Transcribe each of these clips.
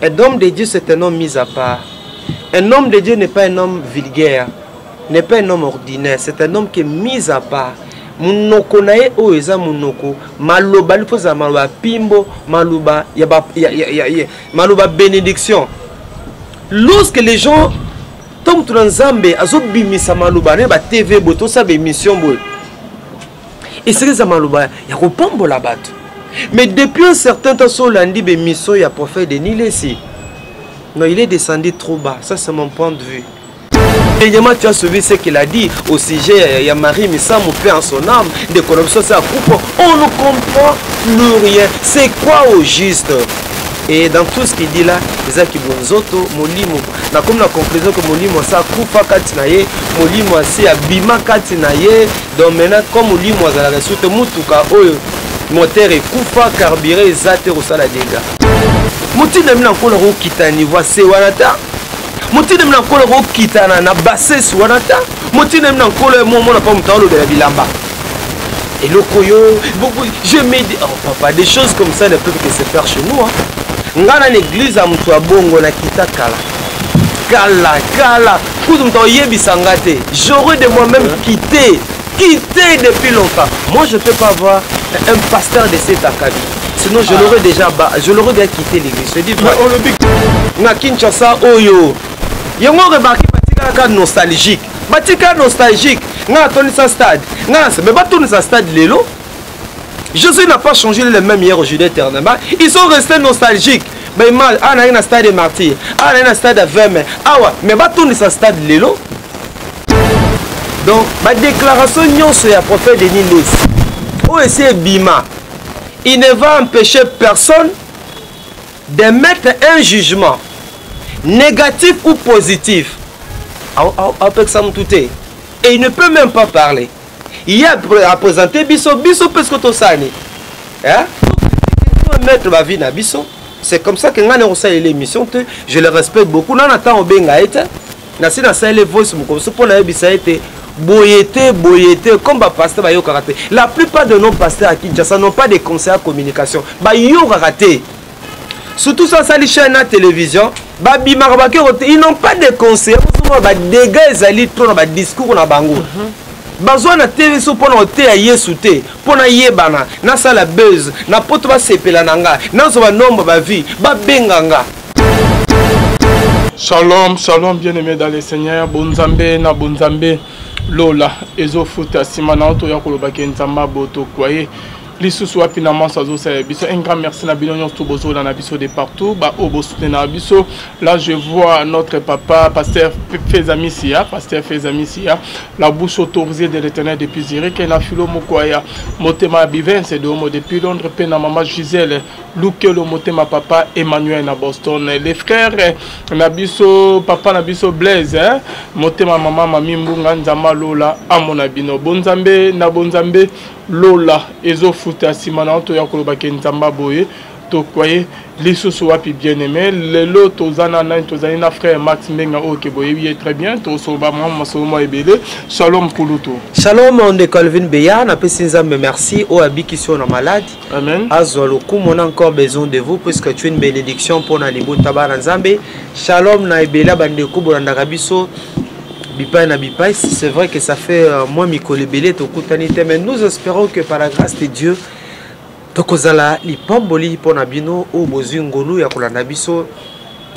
Un homme de Dieu, c'est un homme mis à part. Un homme de Dieu n'est pas un homme vulgaire, n'est pas un homme ordinaire, c'est un homme qui est mis à part. Monoko na ye oyo eza monoko maloba lifo ezala maloba pimbo, maloba ya ba, ya, ya, ya, ya, maloba bénédiction. Lorsque les gens, ntango moto na Nzambe azobimisa maloba na ye ba TV boye, tosala ba émission boye, esili eza maloba ya kopambola bato. Mais depuis un certain temps, so olandi bémission ya prophète Denis Lessie, non, il est descendu trop bas. Ça, c'est mon point de vue. Dernièrement, tu as suivi ce qu'il a dit au sujet ya Marie Misamu, paix en son âme, de corruption, ça coupe. On ne comprend plus rien. C'est quoi au juste? Et dans tout ce qu'il dit là, ezaki bonzoto, molimo. Na comme la conclusion que molimo ça kufa kati na ye, molimo asi abima kati na ye. Donc maintenant, comme molimo azalaka surtout mutuka oyo moteur ekufa, carburant eza te kosala dégâts. Motinda mina nkolo kokita niveau se wana ta. Motinda mina nkolo kokita na bassesse wana ta. Motinda mina nkolo momona pa moto alobela bilamba. Eloko yo, je me dis, oh papa, des choses comme ça ne peuvent que se faire chez nous. Hein. Nga na l'église ya moto ya bongo na kita kala. Kala, kala. Kutu moto oyebisa nga te. J'aurais de moi-même quitté. Quitté depuis longtemps. Moi, je peux pas avoir un pasteur de cet acabit. Sinon, je l'aurais déjà je l'aurais déjà quitté l'église. Je dis, Mais on le dit. Na Kinshasa, oyo. Yango remarqué, batika nostalgique. Batika nostalgique. Nga atonisa stade. Nga na mais batonisa stade lelo. Jésus n'a pas changé les mêmes hier, aujourd'hui, éternellement. Ils sont restés nostalgiques. Mais mal, ah, na stade de martyr. Ah, na stade de 20 mai. Ah ouais, mais batonisa stade lelo. Donc, ma déclaration nyonso ya prophète Denis Lessie. Oyo esi ebima. Il ne va empêcher personne de mettre un jugement négatif ou positif. Apekisa mutu te. Et il ne peut même pas parler. Il a présenté biso, biso parce que tosani. Hein? Mettre ma vie na biso. C'est comme ça que nga na kosala l'émission te, je le respecte beaucoup. Nana ntango obenga ye te. Nasi nasaleli voice mokoso mpo nayebisa ye te boye te, boye te, comme ba pasteur bayokaka te. La plupart de nos pasteurs à Kinshasa n'ont pas de conseillers à communication. Bayokaka te. Surtout ça, ça, les chaînes à télévision, babimaka bakeko te. Ils n'ont pas de conseillers. Bozomona ba dégâts ezali trop na ba discours na bango. Bazwa na TV so mpona koteya Yesu te, mpona yebana, nasala buzz, na poto basepela na nga, nazwa ba nombre ba vie, babenga nga. Shalom, shalom, bien-aimé dans le Seigneur. Bonzambe na bonzambe lola ezofuta nsima na oto ya kolobaki nzamba boto kwaye lisusu wapi na manso azosala biso. Un grand merci na bino nyonso bozola na biso de partout, ba oyo bosoutenir na biso. Là, je vois notre papa pasteur Fezamisia, pasteur Fezamisia, la bouche autorisée de l'Éternel depuis Zurich, na philo mokwaya motema Bivens de homo depuis Londres, pe na mama Gisèle Lukelo motema papa Emmanuel na Boston, les frères na biso papa na biso Blaise, hein? Motema mama mami Mbunga nzamba lola amona bino bonzambe na bonzambe lola ezofuta nsima na oto ya kolobaki nzamba boye tokwaye lisusu wapi bien-aimé. Lelo tozana nani? Tozali na frère Max Mbenga oyo ke boyebi ye très bien, tosoba mwa masolo mwa ebele. Shalom kulutu. Shalom ndeko Alvin Beya, napesi Nzambe merci oyo abikisi yo na malade. Amen. Azwa lokumu, on a encore besoin de vous puisque tu es une bénédiction pour na libota bana Nzambe. Shalom na ebele bandeko bolandaka biso bipai na bipai. C'est vrai que ça fait moins mikolo ebele tokutani te, mais nous espérons que par la grâce de Dieu tokozala lipamboli mpona bino oyo bozwi ngolu ya kolanda biso.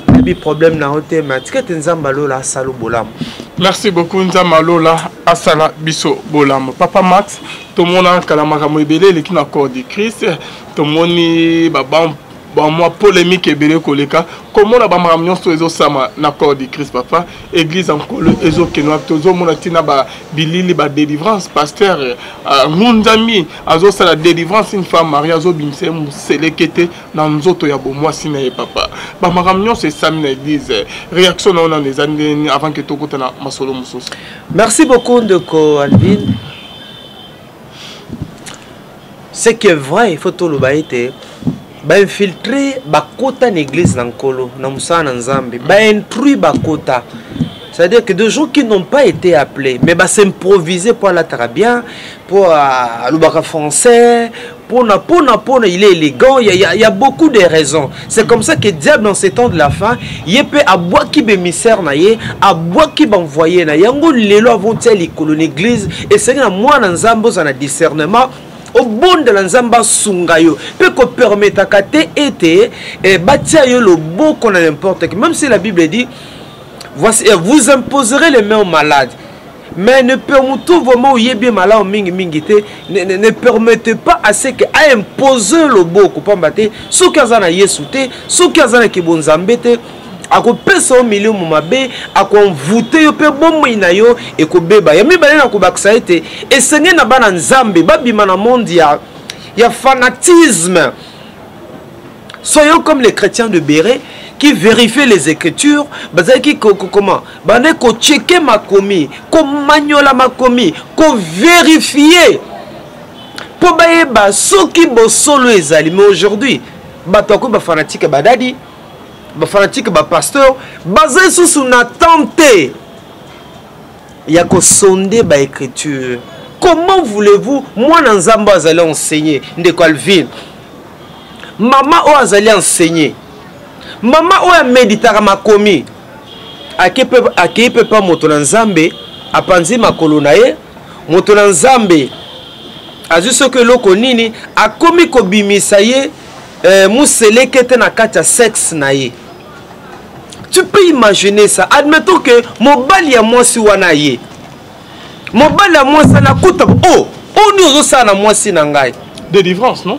Nayebi problème na yo te, mais tika ete Nzambe alola asala bolamu. Merci beaucoup, Nzambe alola asala biso bolamu. Papa Max, tomona kala makambo ebele eleki na corps de Christ, tomoni ba mwa polémique ebele koleka, komona ba makambo nyonso ezosama na corps de Christ. Papa, église en nkolo ezokende wapi? Tozomona ntina ba bilili ba délivrance, pasteur Ngunzami azosala délivrance, une femme mariée azobimisa ye moseleke te na nzoto ya bomwasi na ye. Papa, ba makambo nyonso esami na église, réaction na yo nano eza ndeni avant ke tokota na masolo mosusu? Merci beaucoup ndeko Alvin. Ce qui est vrai, il faut toloba ete bainfiltré bakota na église na nkolo na mosala na Nzambe, baintrus bakota, c'est-à-dire que des gens qui n'ont pas été appelés mais ba s'improviser pour alataka bien, pour alobaka français, Pona, pona, pona, il est élégant, il y a, il y a beaucoup de raisons. C'est comme ça que diable, dans ces temps de la fin, il peut abwaki bémissaire na ye, abwaki envoyé na yango lelo avant likolo na église, et c'est na mwana nzambe oza na discernement, obondela nzambe asunga yo mpe kopermetaka te ete eh, batia yo loboko na n'importe qui. Même si la Bible dit, voici, eh, vous imposerez les mains aux malades, mais ne permettez vraiment oyebi malamu mingi mingi te, ne permettez pas à ce que aimposer loboko, pamba te soki aza na Yesu te, soki aza na kibonzambe te, akopesa yo milimo mabe, akoenvoûter yo mpe bomoi na yo ekobeba. Ya mibale, na kobakisa ete esengeli na bana Nzambe babima na monde ya fanatisme. Soyons comme les chrétiens de Bérée qui vérifient les Écritures, bazalaki comment bande kochecker makomi, komanyola makomi, kovérifier mpo bayeba soki bosolo ezali. Mais aujourd'hui, bato akomi bafanatike, badadi bafanatike, bapasteur baza lisusu na temps te ya kosonder baécriture. Comment voulez-vous mwana Nzambe azali enseigné, ndeko Alvin, mama oyo azali enseigné, mama oyo ameditaka makomi, akei mpe pa moto na Nzambe, apanzi makolo na ye, moto na Nzambe azwi soki eloko nini, akomi kobimisa ye museleke te na kati ya sexe na ye? Tu peux imaginer ça? Admettons que mobali ya mwasi wana ye, mobali ya mwasi wana akuta o oyo nini ozosala na mwasi na ngai? Délivrance, non?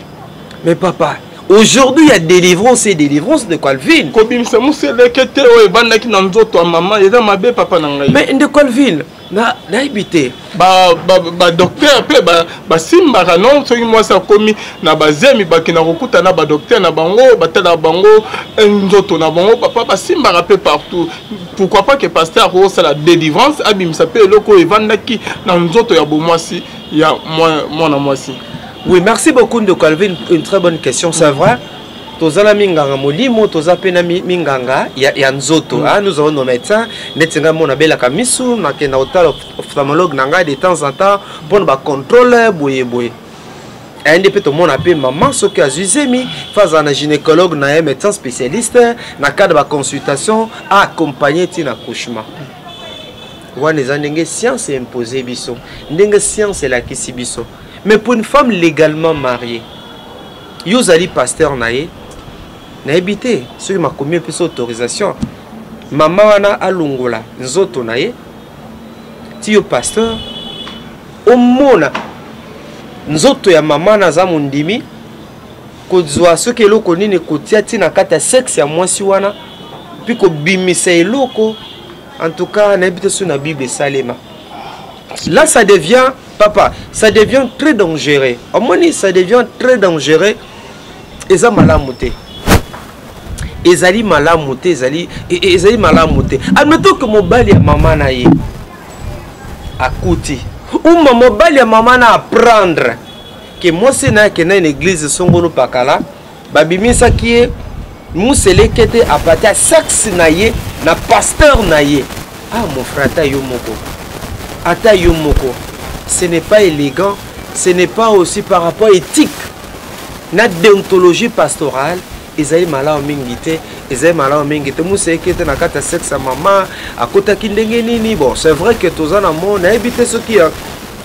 Mais papa, aujourd'hui il y a délivrance et délivrance de Calvin. Kobimisa moseleke te oyo evandaki na nzoto ya mama eza mabe, papa na ngai. Mais ndeko Calvin, nayebi te. Badocteur mpe basimbaka, non? Soki mwasi akomi na bazemi, bakenda kokuta na badocteur na bango, batala bango nzoto na bango. Papa, basimbaka mpe partout. Pourquoi pas que pasteur akosala délivrance, abimisa mpe eloko oyo evandaki na nzoto ya bomwasi ya mwana mwasi? Oui, merci beaucoup, ndeko Alvin, une très bonne question. C'est vrai, toza na minganga molimo, toza mpe na minganga ya nzoto. Ah, nous avons nos médecins. Neti ngai mona abelaka misu, nakenda kotala ophtalmologue na ngai de temps en temps mpona bacontrôle boye boye. Ayende mpe tomona mpe mama soki azwi zemi, fa azala na gynécologue na ye, médecin spécialiste, na cadre baconsultation, aaccompagne ntina accouchement wana. Eza ndenge science impose biso, ndenge science elakisi biso. Mais pour une femme légalement mariée, yo ozali pasteur na ye, nayebi te soki makomi epesa autorisation mama wana alongola nzoto na ye ti yo pasteur omona nzoto ya mama na aza mondimi, kozwa soki eloko nini, kotia ti na kati ya sexe ya mwasi wana, mpi kobimisa eloko. En tout cas, nayebi te soki na Bible esalema. Là, ça devient, papa, ça devient très dangereux. Omoni, ça devient très dangereux. Eza malamu te, ezali malamu te, ezali malamu te. Admettons que mobali ya mama na ye akuti uma mobali ya mama na apprendre ke mwasi na ye akenda na église songolo pakala, babimisaki ye museleke te apati ya sexe na ye na pasteur na ye. Ah, mon frère, ata yo moko, ata yo moko, ce n'est pas élégant, ce n'est pas aussi par rapport éthique na déontologie pastorale. Ezali malamu mingi te, ezali malamu mingi te. Museleke te na kati ya sexe ya mama akotaki ndenge nini? Bon, c'est vrai que toza na mo, nayebi te soki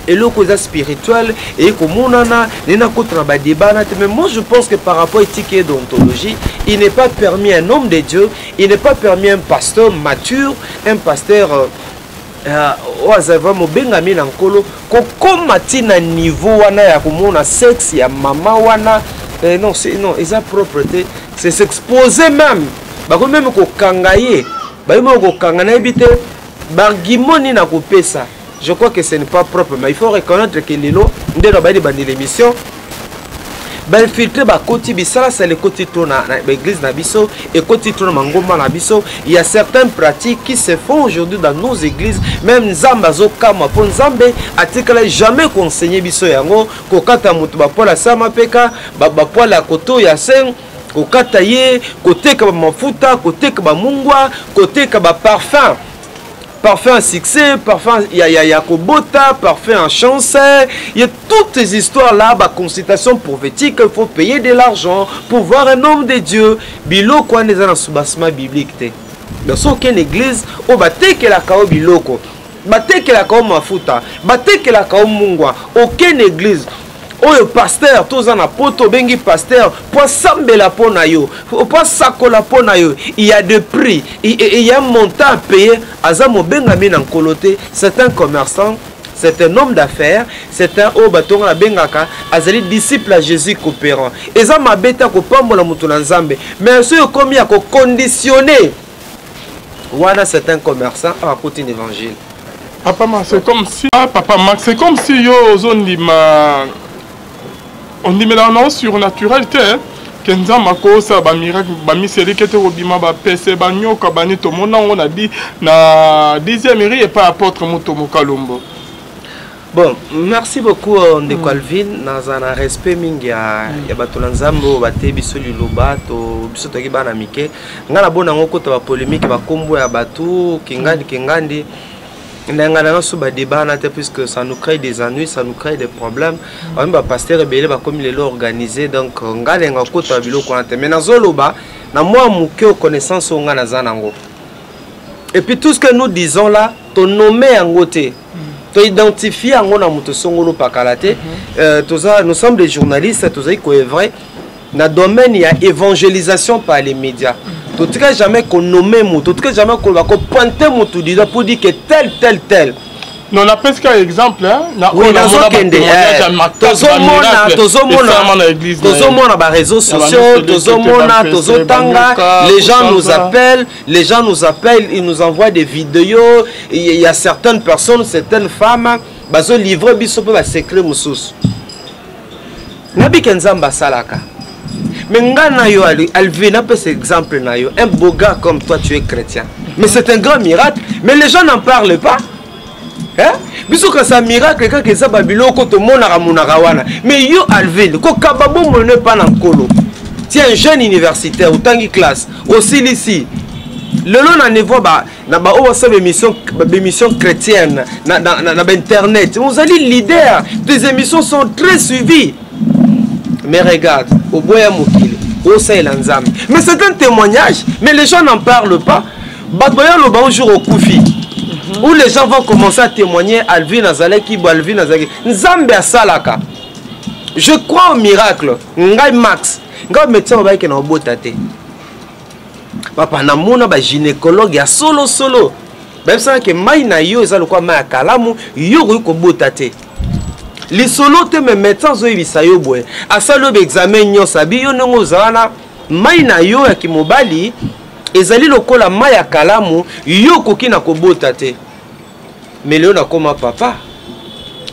eloko eza spirituel eye komonana nde nakota na badébat na te. Mais moi, je pense que par rapport éthique et déontologie, il n'est pas permis à un homme de Dieu, il n'est pas permis à un pasteur mature, un pasteur oyo azali vraiment mobengami na Nkolo, kokóma ntina niveau wana ya komona sexe ya mama wana. Non, non, eza propre te, c'est s'exposer même. Bakomi même kokanga ye, bayebi moko kokanga, nayebi te baargument nini akopesa. Je crois que ce n'est pas propre. Mais il faut reconnaître que lelo nde na bayeli bandi l'émission, bainfiltré bakoti, bisalasala ekoti to na baéglise na biso, ekoti to na mangomba na biso. Il y a certaines pratiques qui se font aujourd'hui dans nos églises. Même Nzambe azokamwa, mpo Nzambe atikala jamais koenseigner biso yango, kokata moto bapoils asa mapeka, bapoils ya koto ya sen, kokata ye, koteka bamafuta, koteka bamungwa, koteka baparfum. Parfum ya succès, parfum ya, ya, ya kobota, parfum ya chance. Il y a toutes ces histoires là, ba consultation prophétique, il faut payer de l'argent pour voir un homme de Dieu. Biloko wana eza na soubassement biblique te. Donc soki okende église oyo batekelaka yo biloko, batekelaka yo mafuta, batekelaka yo mungwa, okende église oyo pasteur toza na poto, obengi pasteur po asambela mpo na yo, po asakola mpo na yo, il y a de prix, il y a un montant à payer. Aza mobengami na nkolo te. C'est un commerçant, c'est un homme d'affaires, c'est un oyo bato nga nabengaka azali disciple ya Jésus coopérant. Eza mabe te kopambola moto na Nzambe, mais soki okomi ya koconditionne wana, c'est un commerçant akoti na évangile. Papa Max, c'est comme si, ah, Papa Max, c'est comme si yo ozondima, ondimelaka nango surnaturel te, hein? Ke Nzambe akosala bamiracle, bamiselike te, kobima bapese, banyoka, bani, tomona yango na di na dixième ri epai apôtre Mutombo Kalombo. Bon, merci beaucoup ndeko Alvin. Naza na respect mingi ya bato na Nzambe oyo bateyi biso liloba. To biso toyaki bana mike, ngai nabona yango kota bapolémique, bakombo ya bato kingandi kingandi ndanga nanga so badébat wana te, puisque ça nous crée des ennuis, ça nous crée des problèmes. Bami bapasteur ebele bakomi lelo organisé. Donc ngai nayenga kota biloko wana te, mais nazoloba na mwa moke o connaissance oyo ngai naza nango. Et puis tout ce que nous disons là, tonome yango te, toidentifie yango na moto songolo pakala te. Toza, nous sommes des journalistes, tozali koœuvrer na domaine ya évangélisation par les médias. Totika jamais konome moto, totika jamais koloba, kopointe moto du doigt pour dire que tel, tel, tel. Non, napesi ka exemple, hein, na Oui, oyo namona nazokende batémoignage ya makasi, tozomona bamiracle tozomona esalama na église na ye. Tozomona baréseaux sociaux, bamiseleke, tozomona, bapese, tozotanga, banyoka, les gens nous kosanza. appellent, les gens nous appellent, ils nous envoient des vidéos. Il y a certaines personnes, certaines femmes bazolivre biso mpe basecret mosusu. Nabike Nzambe asalaka, mais nga na yo, Alvin, napesa exemple na yo. Un beau gars comme toi, tu es chrétien, mais c'est un grand miracle, mais les gens n'en parlent pas, hein? Biso kasa miracle kaka eza babiloko tomonaka monaka wana. Mais yo Alvin, kokaba bomoi no epa na Nkolo, ti un jeune universitaire, otangi classe, osilisi lelo na niveau ba na baoyo basala baémission chrétienne na bainternet, ozali leader, tes émissions sont très suivies. Mais regarde, oboya mokili, osalela Nzambe. Mais c'est un témoignage, mais les gens n'en parlent pas. Bato baya loba un jour okufi, où les gens vont commencer à témoigner: Alvin azalaki bo, Alvin azalaki. Nzambe asalaka, je crois au miracle. Ngai Max, ngai médecin babayaki na obota te. Papa, namona bagynécologue ya solosolo, bayebisaka ke mai na yo eza lokola mai ya kalamu, yo okoki kobota te. Lisolo te, me médecin azoyebisa yo boye, asali oyo baexamen nyonso, abi yo ndenge oza wana, mai na yo ya kimobali ezali lokola mai ya kalamu, yo okoki na kobota te. Mais lelo nakoma papa,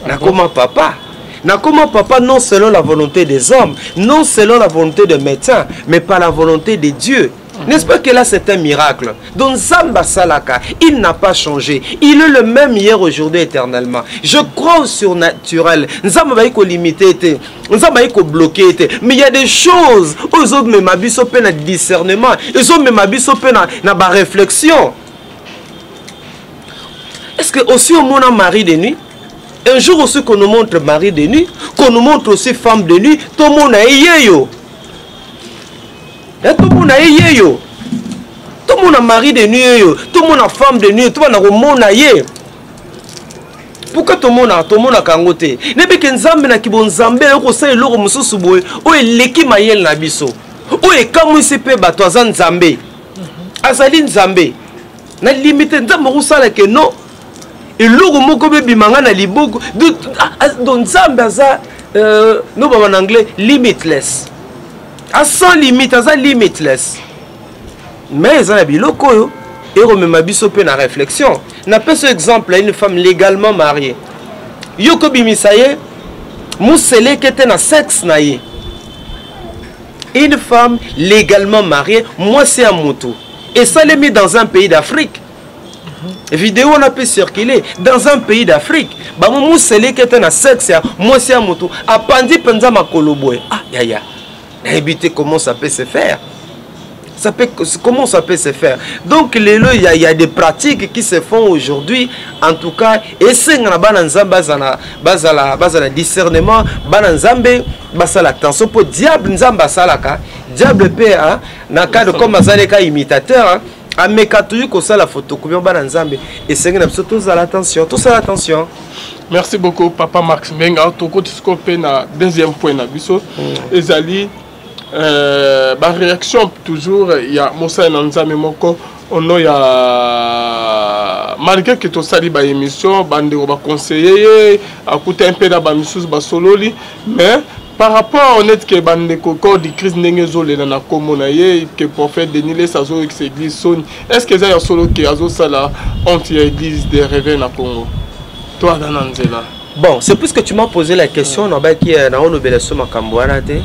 nakoma papa, nakoma papa, non selon la volonté des hommes, non selon la volonté des médecins, mais par la volonté de Dieu. N'est-ce pas que là c'est un miracle? Donc Nzambe asalaka, il n'a pas changé. Il est le même hier, aujourd'hui, éternellement. Je crois au surnaturel. Nzambe ayi kolimiter te. Nzambe ayi kobloquer te. Mais il y a des choses oyo ezomema biso mpe na discernement, ezomema biso mpe na baréflexion. Est-ce que aussi omona mari de nuit? Un jour aussi qu'on nous montre mari de nuit, qu'on nous montre aussi femme de nuit, tomona ye yeyo. Ya tomona ye yeyo. Tomona mari de nuit yeyo, tomona femme de nuit, tomona komona ye. Pourquoi tomona tomonaka yango te? Nayebike Nzambe na kibonzambe ayo kosala eloko mosusu boye oyo eleki mayele na biso, oyo ekamwisi mpe bato. Aza Nzambe, azali Nzambe na limite. Nzambe akosala ke non, eloko moko bebima nga na liboko. Donc Nzambe aza no baba na anglais limitless, a sans limite, aza limitless. Mais eza na biloko oyo ekomema biso mpe na réflexion. Napesi exemple ya une femme légalement mariée, yo kobimisa ye moseleke te na sexe na ye. Une femme légalement mariée, mwasi ya motu, esalemi dans un pays d'Afrique, vidéo wana mpe circuler dans un pays d'Afrique. Bango moseleke te na sexe ya mwasi ya motu, apandi mpenza makolo boye. Ah yaya, nayebi te comment ça peut se faire. Ça peut, comment ça peut se faire? Donc lelo il y a des pratiques qui se font aujourd'hui. En tout cas, esenga na bana Nzambe bazala bazala bazala discernement, bana Nzambe basala attention po diable Nzambe asalaka, diable pe, hein, na cadre comme azaleka imitateur, hein, ameka toujours kosala photocopie. Bana Nzambe, esengi na biso tozala attention, tosala attention. Merci beaucoup, papa Max Mbenga. Tokoti sikoyo mpe na deuxième point na biso. Ezali baréaction toujours ya mosali na Nzambe moko ono ya, malgré ke tosali baémission, bandeko baconseiller ye, akuta mpe na bamisusu basololi, mais par rapport honnête ke bandeko corps du Christ ndenge ezolela na nkombo na ye ke prophète Denis Lessie azoyokisa église soni, est ce que eza ya solo ke azosala honte ya église de réveil na Congo to aza na nzela? Bon, c'est puisque tu m'as posé la question, nabaki naolobela so makambo wana te.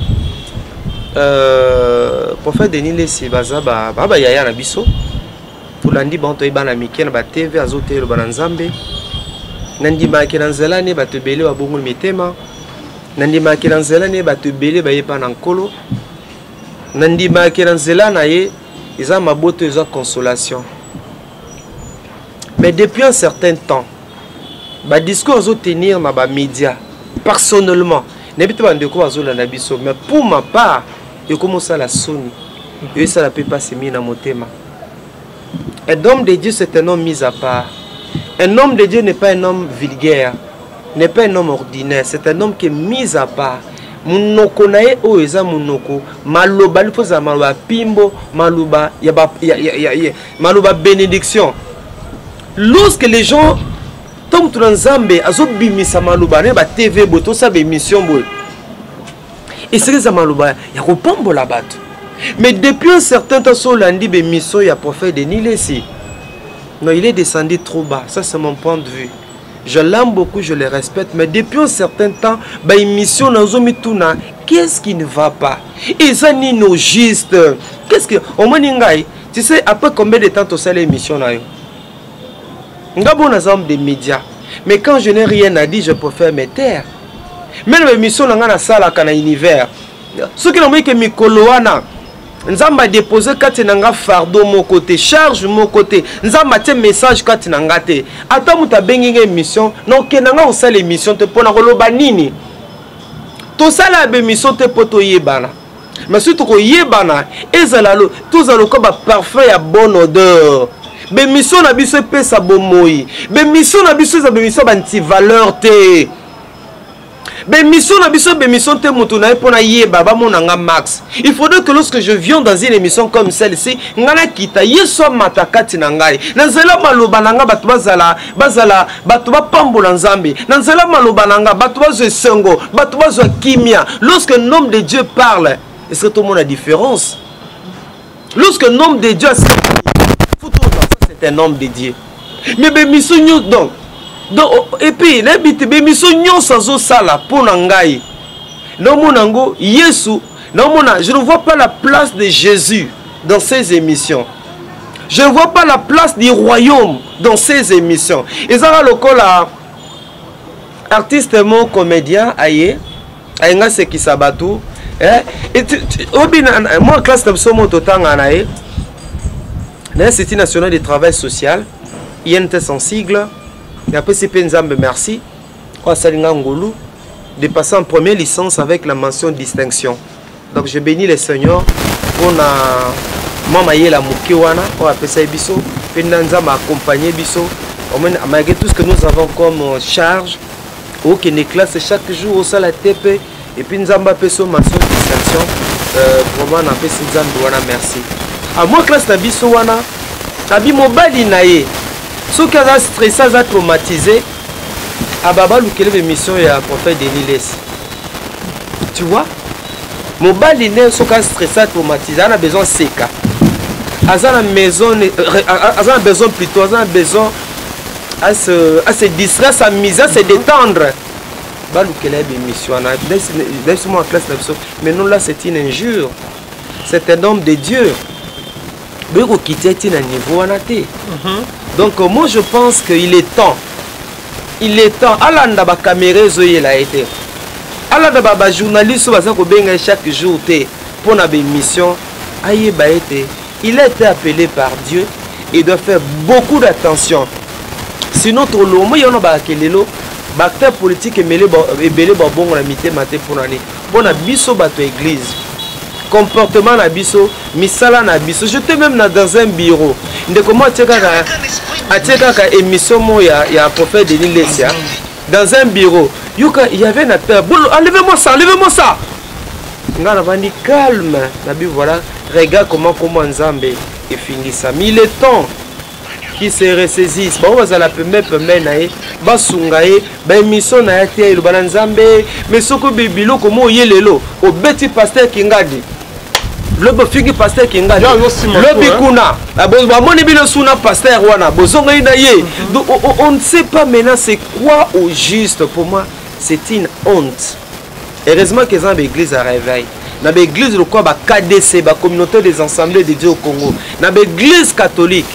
Prophète Denis Lessie, baza ba bayaya na biso, tolandi bango, toyeba na mike na baTV azoteyeloba na Nzambe. Nandimaki na nzela ne bato ebele babongoli mitema, nandimaki na nzela ne bato ebele bayepa na Nkolo, nandimaki na nzela na ye eza maboto, eza consolation. Mais depuis un certain temps, badiscours azotenir na bamédia, personnellement nayebi te bandeko bazolanda biso, mais pour ma part ekomi osala soni, yo esala mpe mpasi mingi na motema. Un homme de Dieu, c'est un homme mis à part. Un homme de Dieu n'est pas un homme vulgaire, n'est pas un homme ordinaire. C'est un homme qui est mis à part. Monoko na ye oyo eza monoko, maloba lifo ezala maloba pimbo, maloba ya, ba, ya, ya, ya, ya, maloba bénédiction. Lorsque les gens to moto na Nzambe azobimisa maloba na ye baTV boye, tosala baémission boye, esili eza maloba ya kopambola bato. Mais depuis un certain temps, so olandi baémission ya prophète Denis Lessie, non, il est descendu trop bas. Ça, c'est mon point de vue. Je l'aime beaucoup, je le respecte, mais depuis un certain temps, baémission nazomituna: qu'est-ce qui ne va pas? Eza nini au juste? Qu'est-ce que omoni ngai? Tu sais, après combien de temps tosala émission na yo nga? Bon, naza homme de médias, mais quand je n'ai rien à dire, je préfère me taire. Même baémission na ngai nasalaka na univers, soki namoni ke mikolo wana Nzambe adepose kati na nga fardeau moko te, charge moko te, Nzambe atie message kati na nga te, ata moto abengi nga émission, nakokenda nga kosala émission te. Mpo na koloba nini? Tosala baémission te mpo toyebana, mais soki tokoyebana, ezala tozala lokola baparfum ya bonne odeur. Baémission na biso epesa bomoi, baémission na biso eza baémission ya baantivaleur te, bémission na biso bémission te moto na ye mpo nayeba bamona nga max. Il faudrait que lorsque je viens dans une émission comme celle-ci, nga nakita, Yesu amata kati na ngai. Na nzela maloba na nga, bato bazala bazala bato bapambola Nzambe. Na nzela maloba na nga, bato bazwa esengo, bato bazwa kimia. Lorsque un homme de Dieu parle, est-ce que tomona différence? Lorsque un homme de Dieu, c'est un homme de Dieu. Mais bémission nyonso, donc et puis nayebi te, bémission nyonso azosala, mpo na ngai naomona yango Yesu naomona, je ne vois pas la place de Jésus dans ces émissions, je ne vois pas la place du royaume dans ces émissions. Ezaka lokola artiste mo comédien aye ayenga asekisa bato, eh? Obi mwa classe na biso mo totanga na ye na Institut national de travail social, INTS en sigle. Napesi mpe Nzambe merci oyo asali nga ngolu de passer en première licence avec la mention distinction. Donc je bénis le Seigneur mpona mwa mayele moke wana oyo apesaki biso, mpe na Nzambe accompagne biso. Omoni, malgré tout ce que nous avons comme charge, okende classe chaque jour, osala te mpe, et puis Nzambe apesi yo mention distinction, vraiment napesi Nzambe wana merci. Ah, mwa classe na biso wana abi mobali na ye soki aza stressé, aza traumatisé, aba balukeli bémission ya prophète Denis Lessie. Tu vois, mobali nde soki astressé, atraumatisé, aza na besoin seka, aza na maison, aza na besoin plutôt, aza na besoin à se distraire, s'amuser, à se détendre, balukela ye bémission wana biso mwa classe na biso. Mais non, là c'est une injure. C'est un homme de Dieu, boye kokitia ti na niveau wana te. Donc moi je pense que il est temps, il est temps alanda bacaméra ezoyela ye te, alanda bajournaliste oyo baza kobenga ye chaque jour te mpo na baémission, ayeba ete Il a été appelé par Dieu et doit faire beaucoup d'attention. Sinon tolombo ye wana balaki lelo baacteur politique ebele babongo na mitema te. Mpo na nini? Mpo na biso bato ya église, comportement na biso, misala na biso. J'étais même na dans un bureau, ndeko mo atie kaka émission mo ya prophète Denis Lesia dans un bureau. Yoka, il y avait un acteur: «Enlevez-moi ça, enlevez-moi ça.» Nga navandi calme nabi: «Voilà, regarde comment Nzambe efingisami.» Il est temps qui se ressaisisse. Bango bazala pembe pembe na ye, basunga ye. Baémission na ye te, eloba na Nzambe. Mais soki biloko mo oye lelo, obeti pasteur Kingadi, lobi ofingi pasteur Kingadi, lobi kuna bamoni bino suna pasteur wana, bozongai na ye. Donc on ne sait pas maintenant c'est quoi au juste. Pour moi, c'est une honte. Heureusement que eza na baéglise ya réveil, na baéglise lokola ba KDC, bacommunauté des assemblées de Dieu au Congo, na baéglise catholique,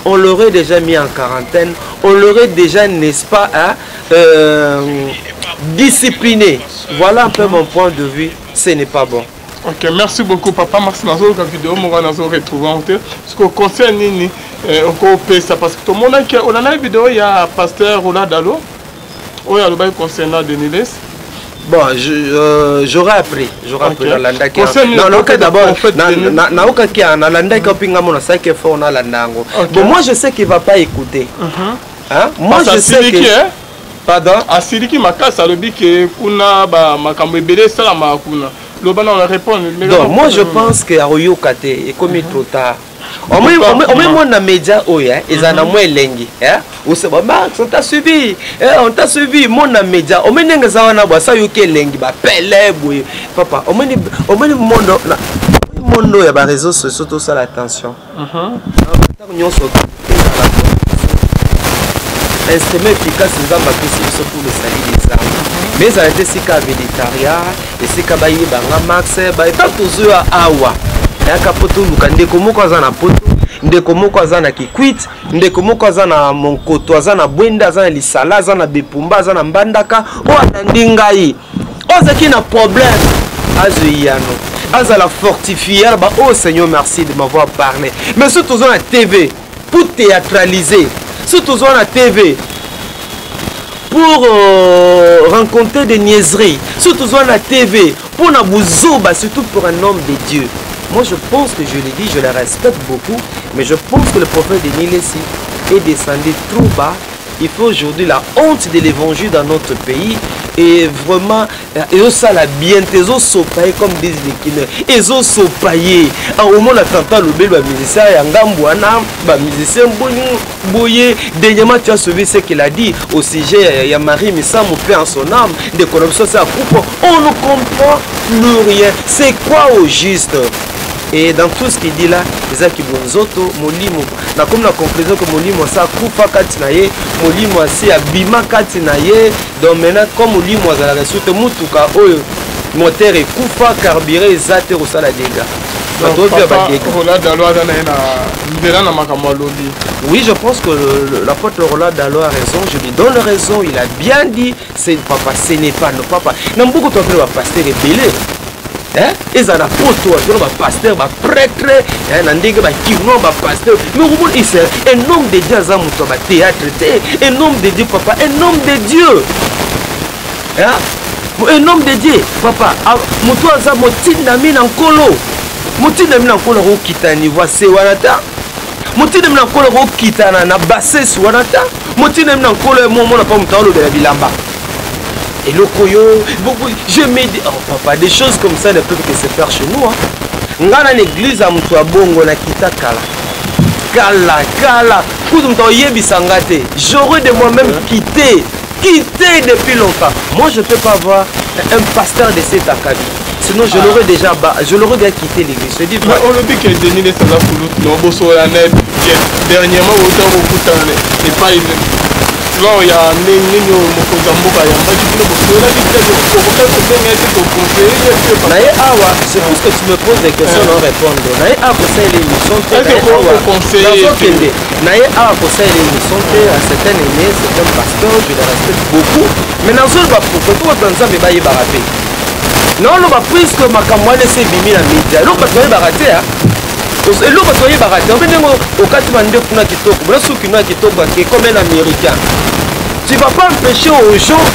on l'aurait déjà mis en quarantaine, on l'aurait déjà, n'est-ce pas, hein, discipliné. Voilà un peu mon point de vue, ce n'est pas bon. Ok, merci beaucoup, papa Max. Nazoluka video moko, nazo retrouve yango te. Parce que conseil nini okopesa? Parce que tomonaki, olandaki video ya pasteur Roland Dalo oyo alobaki concernant Denis Lessie. Bon, j'aurais appris, j'aurais appris nalandaki. Non, d'abord, naokaki, nalandaki opinga mo nasalaki effort nalanda yango. Bon, moi je sais qu'il va pas écouter. Hein? Moi je sais que hein? Pardon? Asiliki makasi, alobi ke kuna ba makambo ebele esalamaka kuna. Loba na répondre. Donc moi je pense que akoyoka te, ekomi trop tard. Omoi na média oyo eza na mwa elengi. Oseba Max, on t'a suivi, on t'a suivi. Mo na média omoi ndenge eza wana bo asa yoki elengi bapele boye. Papa, omoni mondo, mondo ya baréseaux sociaux, tosala attention. Ntango nyonso instrument efficace Nzambe apesi biso pour le salut des âmes, mais ezala te esika ya vedettariat, esika bayebanga Max. Baeta tozoya awa, yaka mpo toluka ndeko moko aza na Poto, ndeko moko aza na Kikwit, ndeko moko aza na Monkoto, aza na Bwenda, aza na Lisala, aza na Bepumba, aza na Mbandaka, oyo alandi ngai, oyo azalaki na problème, azwa eyano, azala fortifié, aloba: «Oh Seigneur, merci de m'avoir parlé.» Mais soki toza na TV pour théâtraliser, soki toza na TV pour rencontrer des niaiseries, surtout na TV pour na buzoba, surtout pour un homme de Dieu, moi je pense que, je le dis, je le respecte beaucoup, mais je pense que le prophète Denis Lessie est descendu trop bas. Il faut aujourd'hui la honte de l'évangile dans notre pays et vraiment ezosala bien te, ezosopa ye, comme disent les Kinois, ezosopa ye. Omona tanta alobeli bamusicien ya ngambu wana, bamusicien boye. Dernièrement, tu as suivi ce qu'il a dit au sujet ya Marie Misamu, paix en son âme, ndeko na biso se akufa. On ne comprend plus rien, c'est quoi au juste? Et dans tout ce qu'il dit là, ezaki bonzoto molimo. Nakomi na conclusion ke molimo asa akufa kati na ye, molimo asi abima kati na ye. Donc maintenant, comme molimo azalaka su te, mutuka oyo moteur ekufa, carburant eza te, kosala dégâts. Bato oyo badégâts. Roland Dalo aza na ye na nzela na makambo alobi. Oui, je pense que l'apôtre Roland Dalo a raison. Je lui donne raison. Il a bien dit. C'est papa, ce n'est pas nos papa. Na mbuku to ba pasteur ebele. Hein? Eza na Poto, atona ba pasteur, ba prêtre, hein, na ndenge ba kino ba pasteur. Mais omoni, c'est un homme de Dieu aza moto ba théâtre te. Un homme de Dieu, papa, un homme de Dieu. Hein? Un homme de Dieu, papa, moto aza motindami na Nkolo. Motindami na Nkolo akokita niveau se wana ta. Motindami na Nkolo akokita na bassesse wana ta. Motindami na Nkolo momona mpa moto alobela bilamba eloko oyo. Je me dis: «Oh papa, des choses comme ça ne peuvent que se faire chez nous, hein.» Nga na l'église ya moto ya bongo nakita kala kala kala. Kutu moto oyebisa nga te, j'aurais de moi-même quitté depuis longtemps. Moi, je peux pas avoir un pasteur de cet acabit, sinon je l'aurais déjà je l'aurais déjà quitté l'église, je dis. Mais olobi ke Denis Lessie aza kulutu na bosola na dernièrement, outa kokutana epai lors ya ndenge nini oyo mokonzi ya mboka ayambaki bino, bosololaki te, okokaki kobenga ete toconseille ye te? Na ye awa, c'est pour que tu me poses des questions, non répondre. Na ye awa kosalela émission te. Nazokende na ye awa kosalela émission te. C'est un aîné, c'est un pasteur, je le respecte beaucoup, mais nazoloba pourquoi po bato ya Nzambe bayebaka te. Naoloba puisque makambo wana esi ebimi na média, eloko bato bayebaka te. Eloko toyebaka te, obe ndenge okati mandefu na kitoko, bona suki na kitoko ake comme un Américain. Tu vas pas empêcher aux gens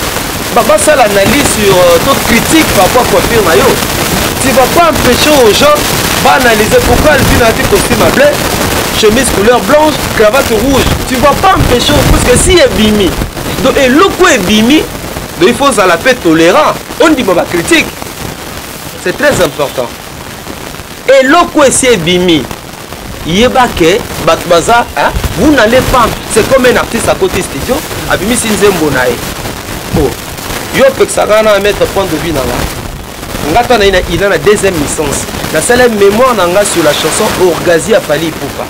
basala analyse sur to critique par rapport à coiffure na yo. Tu vas pas empêcher aux gens baanalyser pourquoi Alvin alati costume à bleu, chemise couleur blanche, cravate rouge. Tu vas pas empêcher, parce que si ebimi, donc eloko ebimi, donc il faut ozala mpe tolérant, ondima bacritique, c'est très important. Eloko esi ebimi, yeba ke bato baza, hein? Vous n'allez pas, c'est comme un artiste akoti studio, abimisi nzembo na ye, oh, yo opekisaka na mettre point de vue na nga. Nga ta na ye na ina na deuxième licence, nasala mémoire na nga sur la chanson Orgasie ya Fally Ipupa.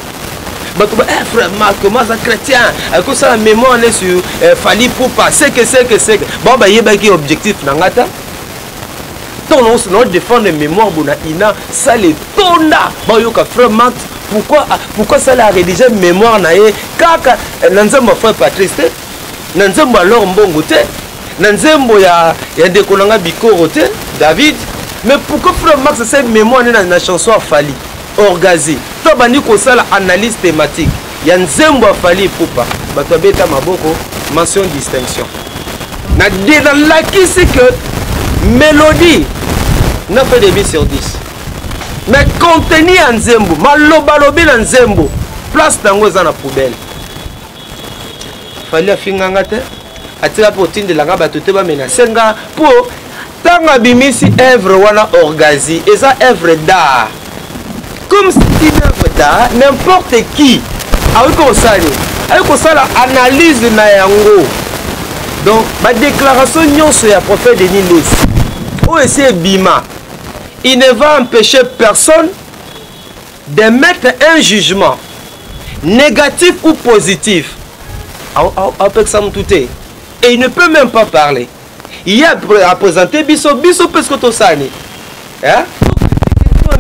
Bato ba frère Marc, comment aza chrétien akosala mémoire ne sur Fally Ipupa, seke seke seke, bango bayebaki objectif na nga ta. Ntango na défendre mémoire bona ina sale tonda, bayoka frère Max, pourquoi sala a rédigé mémoire na ye kaka na nzembo ya frère Patrice te, na nzembo ya Laure Mbongo te, na nzembo ya ndeko na nga Bikoro te, David. Mais pourquoi frère Max asali mémoire ne na chanson ya Fally Orgasie? To bandi kosala analyse thématique ya nzembo ya Fally Ipupa, bato abeta maboko, mention distinction. Na de nalakisi que mélodie 9,5 sur 10, mais contenu ya nzembo, malobalobi na nzembo, place nango eza na poubelle. Fally afinganga te, atika mpe otindelanga bato te bamenase nga, mpo ntango abimisi œuvre wana Orgasie, eza œuvre d'art. Comme c'est une œuvre d'art, n'importe qui akoki kosala nini? Akoki kosala analyse na yango. Donc badéclaration nyonso ya prophète Denis Lessie oyo esi ebima, il ne va empêcher personne de mettre un jugement négatif ou positif. Apekisa mutu te, et il ne peut même pas parler. Il a présenté biso biso parce que tosani, hein,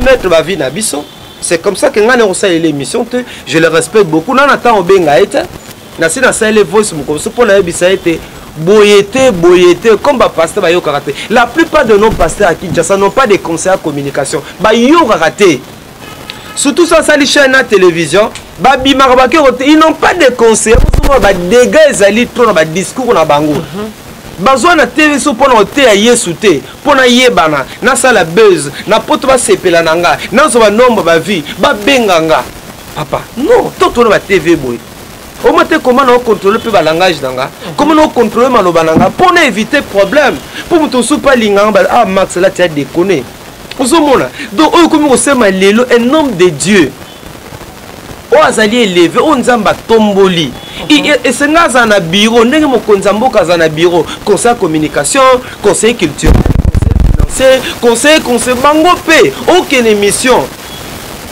mettre ba vie na biso. C'est comme ça que nga na kosalela émission te, je le respecte beaucoup. Nana ntango obenga ye te, nasi nasaleli voice mokoso mpo nayebisa ye te boye te, boye te, comme bapasteur bayokaka te. La plupart de nos pasteurs à Kinshasa n'ont pas de conseil à communication, bayokaka te, surtout so asali chaîne na télévision, babimaka bakeko te, ils n'ont pas de conseil. Ozomona badégâts ezali trop na badiscours na bango. Bazwa na TV so mpona koteya Yesu te, mpo nayebana, nasala buzz na poto, basepela na nga, nazwa banombre bavues, babenga nga papa. Non, to tona ba TV boye, oma te koma na ocontrôle mpe balangage na nga, koma na ocontrôle maloba na nga mpo na éviter problème, mpo moto mosusu mpe alinganga ba ah Max là, tu as déconné. Ozomona, donc oyo komi kosema lelo, un homme de Dieu oyo azali élevé, oyo Nzambe atomboli, esenga azala na bureau ndenge mokonzi ya mboka aza na bureau, conseil ya communication, conseil culturel, conseil financier, conseil bango mpe okende mission,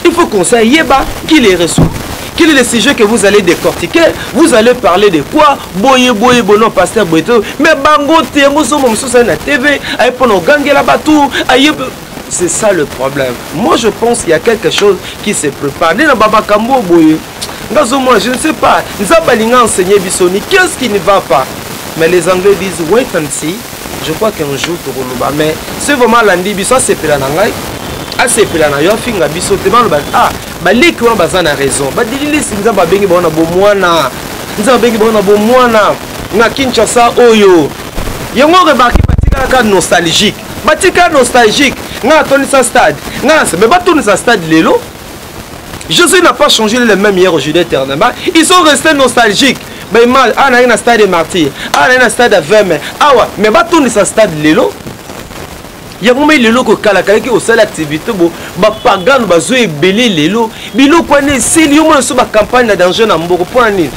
il faut conseil yeba qui les reçoit, quel est le sujet que vous allez décortiquer, vous allez parler de quoi, boye boye bono pasteur boye te. Mais bango te, yango ozomona mosusu aye na TV, aye mpona ogangela bato aye. C'est ça le problème. Moi, je pense qu'il y a quelque chose qui se prépare nde na bamakambo boye. Nga ozomona, je ne sais pas Nzambe alinga enseigner biso ni qu'est-ce qui ne va pas, mais les Anglais disent wait and see. Je crois qu'un jour tokoloba, mais c'est vraiment alandi biso, asepela na ngai, asepela na yo, afinga biso te, baloba ah baleki wana baza na raison. Badililisi, Nzambe abengi bango na bomwana, Nzambe abengi bango na bomwana na Kinshasa oyo. Yango remarque, batikalaka nostalgique, batikala nostalgique. Ngai natondisa stade, ngai na mais batondisa stade lelo. Jésus n'a pas changé, le même hier, aujourd'hui, éternellement. Ils sont restés nostalgiques. Baimage, ah naye na stade Martyr, ah naye na stade ya 20 mai awa, mais batondisa stade lelo yango mai lelo kokalakalaki osala activité bo bapagano bazwa ebele lelo, biloko wana esili. Yo mona so bacampagne na danger na mboka, mpona nini?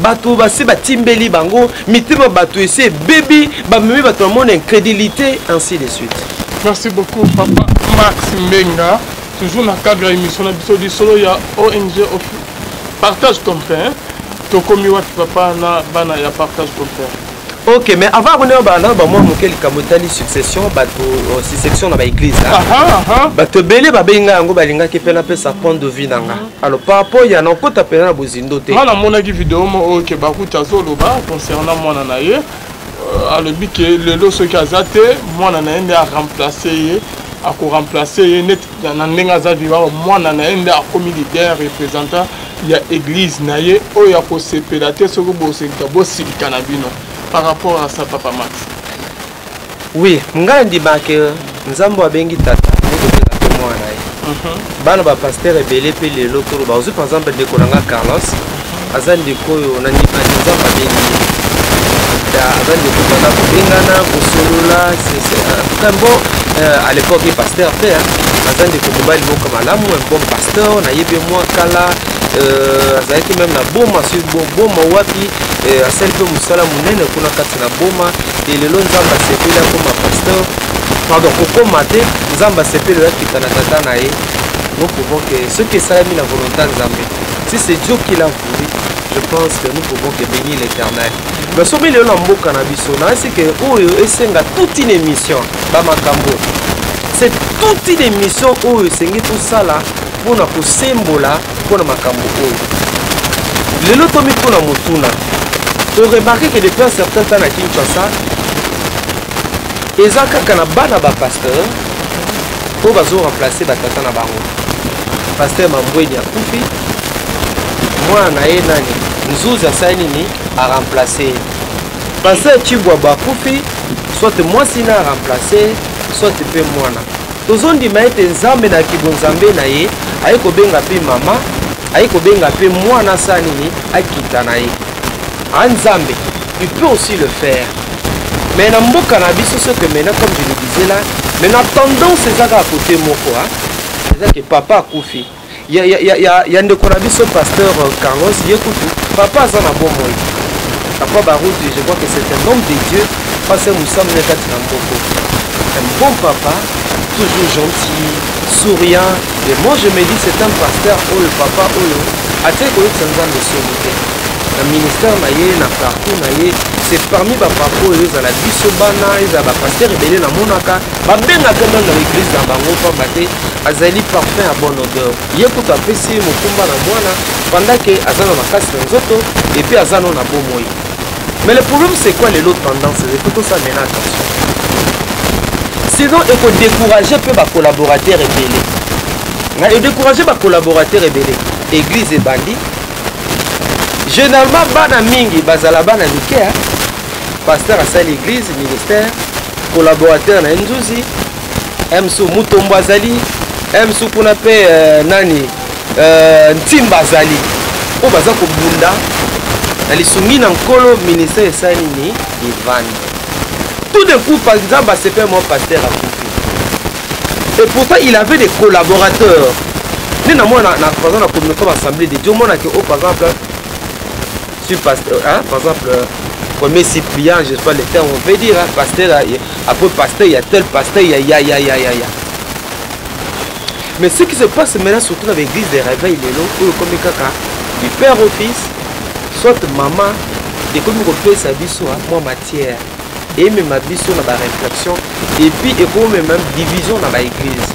Bato basi batimbeli bango mitema, bato esi ebebi, bamemi bato na mona incrédulité, ainsi de suite. Merci beaucoup, papa Max Mbenga. Toujours na cadre ya émission na biso lisolo ya ONG Partage ton pain, tokomi wapi, papa, na bana ya Partage ton pain? Ok, mais avant kone bana bamwa moke, likambo etali succession, bato succession na baéglise, bato ebele babengi ngai yango, balingaki mpe napesa point de vue na nga. Alors, par rapport ya nakota mpena na bozindo te. Nga namonaki video mo oyo ke Bakuti azoloba concernant mwana na ye. Alobi ke lelo soki aza te, mwana na ye nde aremplace ye. Akoremplace ye neti na ndenge aza vivant, mwana na ye nde akomi leader, représentant ya église na ye. Oyo akosepela te, soki bosilika, bosilika na bino. Par rapport à ça, papa Max? Oui, ngai ndimaka Nzambe abengi tata, okobenga mpe mwana na ye. Bana bapasteur ebele mpe lelo toloba, ozwi par exemple ndeko na nga Carlos, aza ndeko oyo na ndimaki Nzambe abengi ye. Aza ndeko bana kobengana kosolola, en tout cas bon, à l'époque ye pasteur te, aza ndeko mobali moko malamu, un bon pasteur. Nayebi mwa kala, azalaki même na Boma, soki Boma wapi, asali mpe mosala monene kuna kati na Boma. E lelo Nzambe asepeli akoma pasteur, pardon, kokoma te, Nzambe asepeli oyo akita na tata na ye. Nous pouvons que soki esalami na volonté ya Nzambe, si c'est Dieu qui l'a voulu, je pense que nous pouvons que bénir l'Éternel. Mais soki lelo na mboka na biso, nayesi ke oyo esenga toute une émission. Bamakambo, c'est toute une émission oyo esengi tosala mpona kosembola mpona makambo oyo. Lelo tomituna motuna, toremarquer que depuis un certain temps na Kinshasa, eza kaka na bana bapasteur oyo bazoremplace batata na bango. Pasteur Mambweni akufi, mwana na ye nani, Nzuzi, asali nini? Aremplace ye. Pasteur Chibwabo akufi, soit mwasi na aremplace, soit mpe mwana. Tozondima ete Nzambe na kibonzambe na ye aye kobenga mpe mama, aye kobenga mpe mwana asala nini? Akita na ye. A Nzambe, il peut aussi le faire. Mais na mboka na biso, ce que maintenant, comme je le disais là, mais na tendance eza kaka côté moko, eza ke papa akufi. Ya ndeko na biso pasteur Carlos, ye kutu papa aza na bomoi, papa Baruti. Je crois que c'est un homme de Dieu, pasteur Mosamne kati na mboko, un bon papa, toujours gentil, souriant. Et moi je me dis, c'est un pasteur oyo, papa oyo atiki koyebisa Nzambe soni te na ministère na ye, na parcours na ye. C'est parmi bapapa oyo ezala biso bana, ezala bapasteur ebele namonaka babengaka même na baeglise na bango, pamba te azali parfum ya bonne odeur. Ye kutu apesi mokumba na mwana pendant ke aza na makasi na nzoto et puis aza no na bomoi. Mais le problème, c'est quoi? Lelo tendance, il faut tosala maintenant attention, sinon ekodécourage mpe bacollaborateur ebele na edécourage bacollaborateur ebele. Église ebandi, généralement bana mingi bazala bana mike. Pasteur asali église, ministère, collaborateur na ye Nzuzi msu Mutombo azali msu kuna mpe, nani, Ntimba azali, oyo baza kobunda na lisungi na Nkolo. Ministère esali nini? Evandi. Tout d'un coup, par exemple, asepe mo pasteur akufi, et pourtant il avait des collaborateurs. Nde na mona na, par exemple, na communauté assemblée de Dieu, omonaki oyo, par exemple, sur pasteur, hein, par exemple, premier suppléant, je sais pas le terme on peut dire, hein, pasteur, après pasteur, il y a tel pasteur, il y a ya ya ya ya ya. Mais ce qui se passe maintenant, surtout dans l'église des réveils lelo oyo, ekomi kaka du père au fils, soit maman. Ekomi kopesa biso mwa matière, emema biso na baréflexion et puis ekomi même division na baéglise.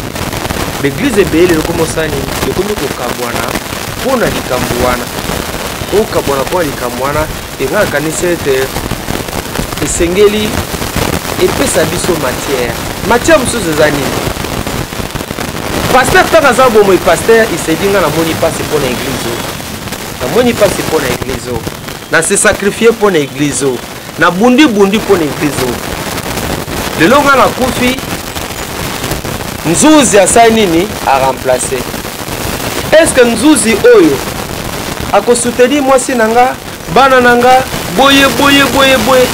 Baéglise ebele lelo ekomi osala nini? Ekomi kokabwana mpona likambo wana, kokabwana mpona likambo wana. Enga akanisi ete esengeli epesa biso matière. Matière mosusu eza nini? Pasteur ntango aza bomoi, pasteur isedi: nga namoni mpasi mpo na église oyo, namoni mpasi mpo na église oyo, nase sacrifier mpo na église oyo, nabundi-bundi mpo na église oyo. Lelo nga nakufi, Nzuzi asali nini? Aremplace. Est ce que Nzuzi oyo akosoutenir mwasi na nga, bana na nga, boye boye boye boye?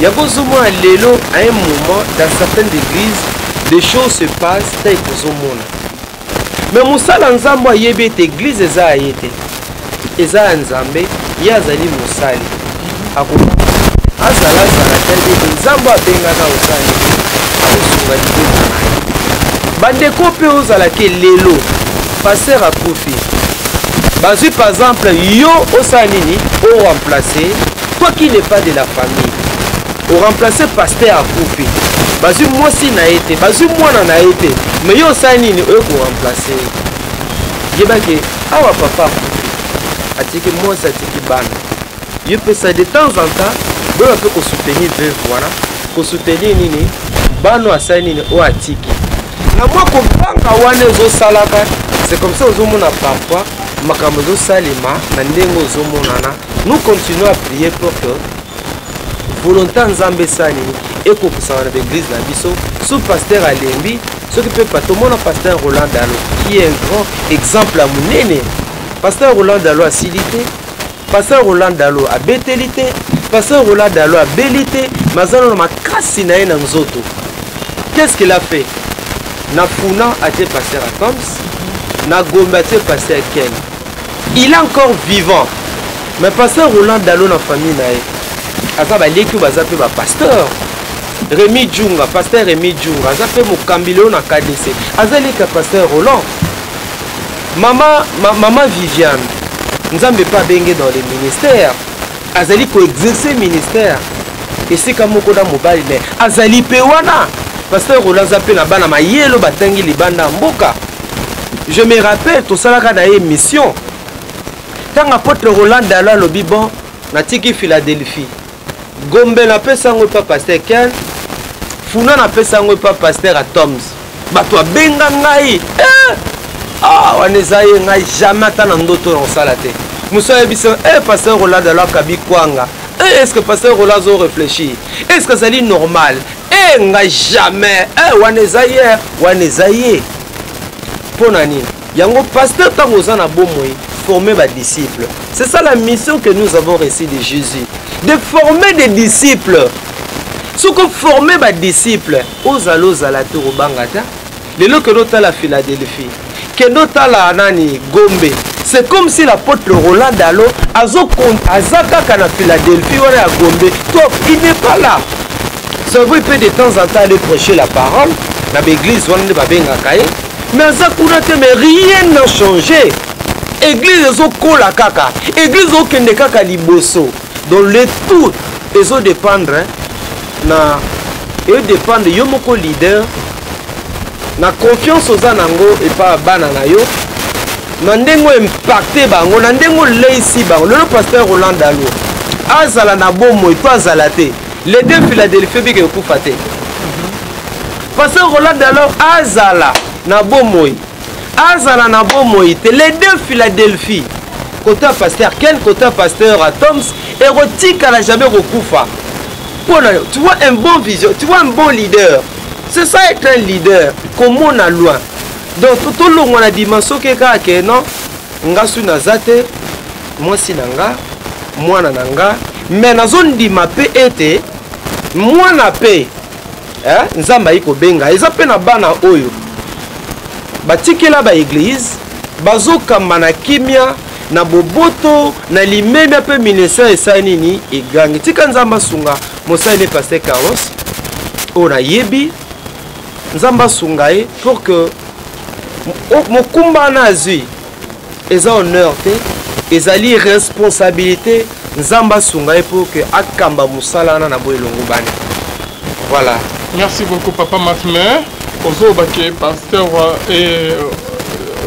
Yango ozomona lelo, à un moment, dans certaines églises, des choses se passent ta ekozomona. Mais mosala Nzambe ayebi ete église eza ya ye te, eza ya Nzambe. Ye azali mosali, azala azala te, ete Nzambe abengaka osala nini? Akosunga libota na ye. Bandeko mpe ozalaki lelo, pasteur akufi, bazwi par exemple yo, osala nini? Oremplace. Toi qui n'est pas de la famille, oremplace. Pasteur akufi, bazwi mwasi na ye te, bazwi mwana na ye te, mais yo osala nini? Oyo koremplace. Yebake awa papa akufi, atiki mwasi, atiki bana. Yo pesa de temps en temps, boyeba mpe kosoutenir veuve wana, kosoutenir nini, bana asali nini, oyo atiki. Na mwa kobanga wana ezosalaka, c'est comme ça ozomona parfois makambo ezosalema na ndenge ozomonana. Nous continuons à prier pour que volonté ya Nzambe esala nini, ekokisama na baeglise na biso. Su pasteur alembi soki mpe tomona pasteur Roland Dalo qui est un grand exemple ya monene. Pasteur Roland Dalo asili te, pasteur Roland Dalo abeteli te, pasteur Roland Dalo abeli te, mais aza nano makasi na ye na nzoto. Qu'est-ce qu'il a fait? Na Funa atie pasteur Atoms, na Gombe atie pasteur Ken. Il est encore vivant, mais pasteur Roland Dalo na famille na ye aza baleki oyo baza mpe bapasteur. Remi Djunga, pasteur Remi Djunga aza mpe mokambi leo na KDC, aza leki ya pasteur Roland. Mama Viviane, Nzambe mpe abenge dans le ministère, azali koexerce ministère esika moko na mobali ne azali mpe wana. Pasteur Roland aza mpe na bana mayelo batangi libanda ya mboka. Je me rappelle tosalaka na ye mission ntango apôtre Roland Dalo alobi bon, natiki Philadelphie, Gombe napesa yango epa pasteur Ken, Funa napesa yango epa pasteur Atoms. Bato abenga ngai eh! Ah, wana eza ye, ngai jamais ata na ndoto na kosala te. Mosu ayebisi eh, pasteur Roland Dalo akabi kwanga eh, est ce que pasteur Roland azo réfléchir, est ce que azali normal? Eh, ngai jamais eh, wana eza ye, wana eza ye. Mpo na nini yango? Pasteur, ntango oza na bomoi, former badisciple. C'est ça la mission que nous avons reçue de Jésus, de former des disciples. Soki oforme badisciple, ozala ozala te, kobanga te. Lelo kende otala Philadelphie, kende otala nani, Gombe, c'est comme si l'apôtre Roland Dalo azo aza kaka na Philadelphie wana ya Gombe to il n'est pas là. Ça veut, il peut de temps en temps aller prêcher la parole na baeglise wana nde babengaka ye, mais aza kuna te. Mais rien n'a changé, église ezokola kaka, église ezokende kaka liboso. Donc le tout ezodépendre na edépendre yo moko leader, na confiance oza nango epa bana na yo, na ndenge oimpacte bango, na ndenge oleisi bango. Lelo pasteur Roland Dalo azala na bomoi to azala te, les deux Philadelphie bike ekufa te. Pasteur Roland Dalo azala na bomoi, azala na bomoi te, les deux Philadelphie, côté ya pasteur Ken, côté ya pasteur Atoms, ekotikala jamais kokufa. Mpona tu vois un bon vision, tu vois un bon leader, c'est ça être un leader, komona loin. Donc tolongwa na dimension ke kaka ke non, nga su naza te, mwasi na nga, mwana na nga, mais nazondima mpe ete mwana mpe eh, Nzambe ayi kobenga. Eza mpe na bana oyo batikela baeglise, bazokamba na kimia, na boboto, na limemia, mpe ministère esali nini, egangi. Tika Nzambe asunga mosali ne pasteur Carlos oyo nayebi. Nzambe asunga ye pour que mokumba wana azwi eza honneur te, ezali responsabilité. Nzambe asunga ye pour que akamba mosala wana na boye elongo bani. Voilà. Merci beaucoup, papa Masmer. Ozobake pasteur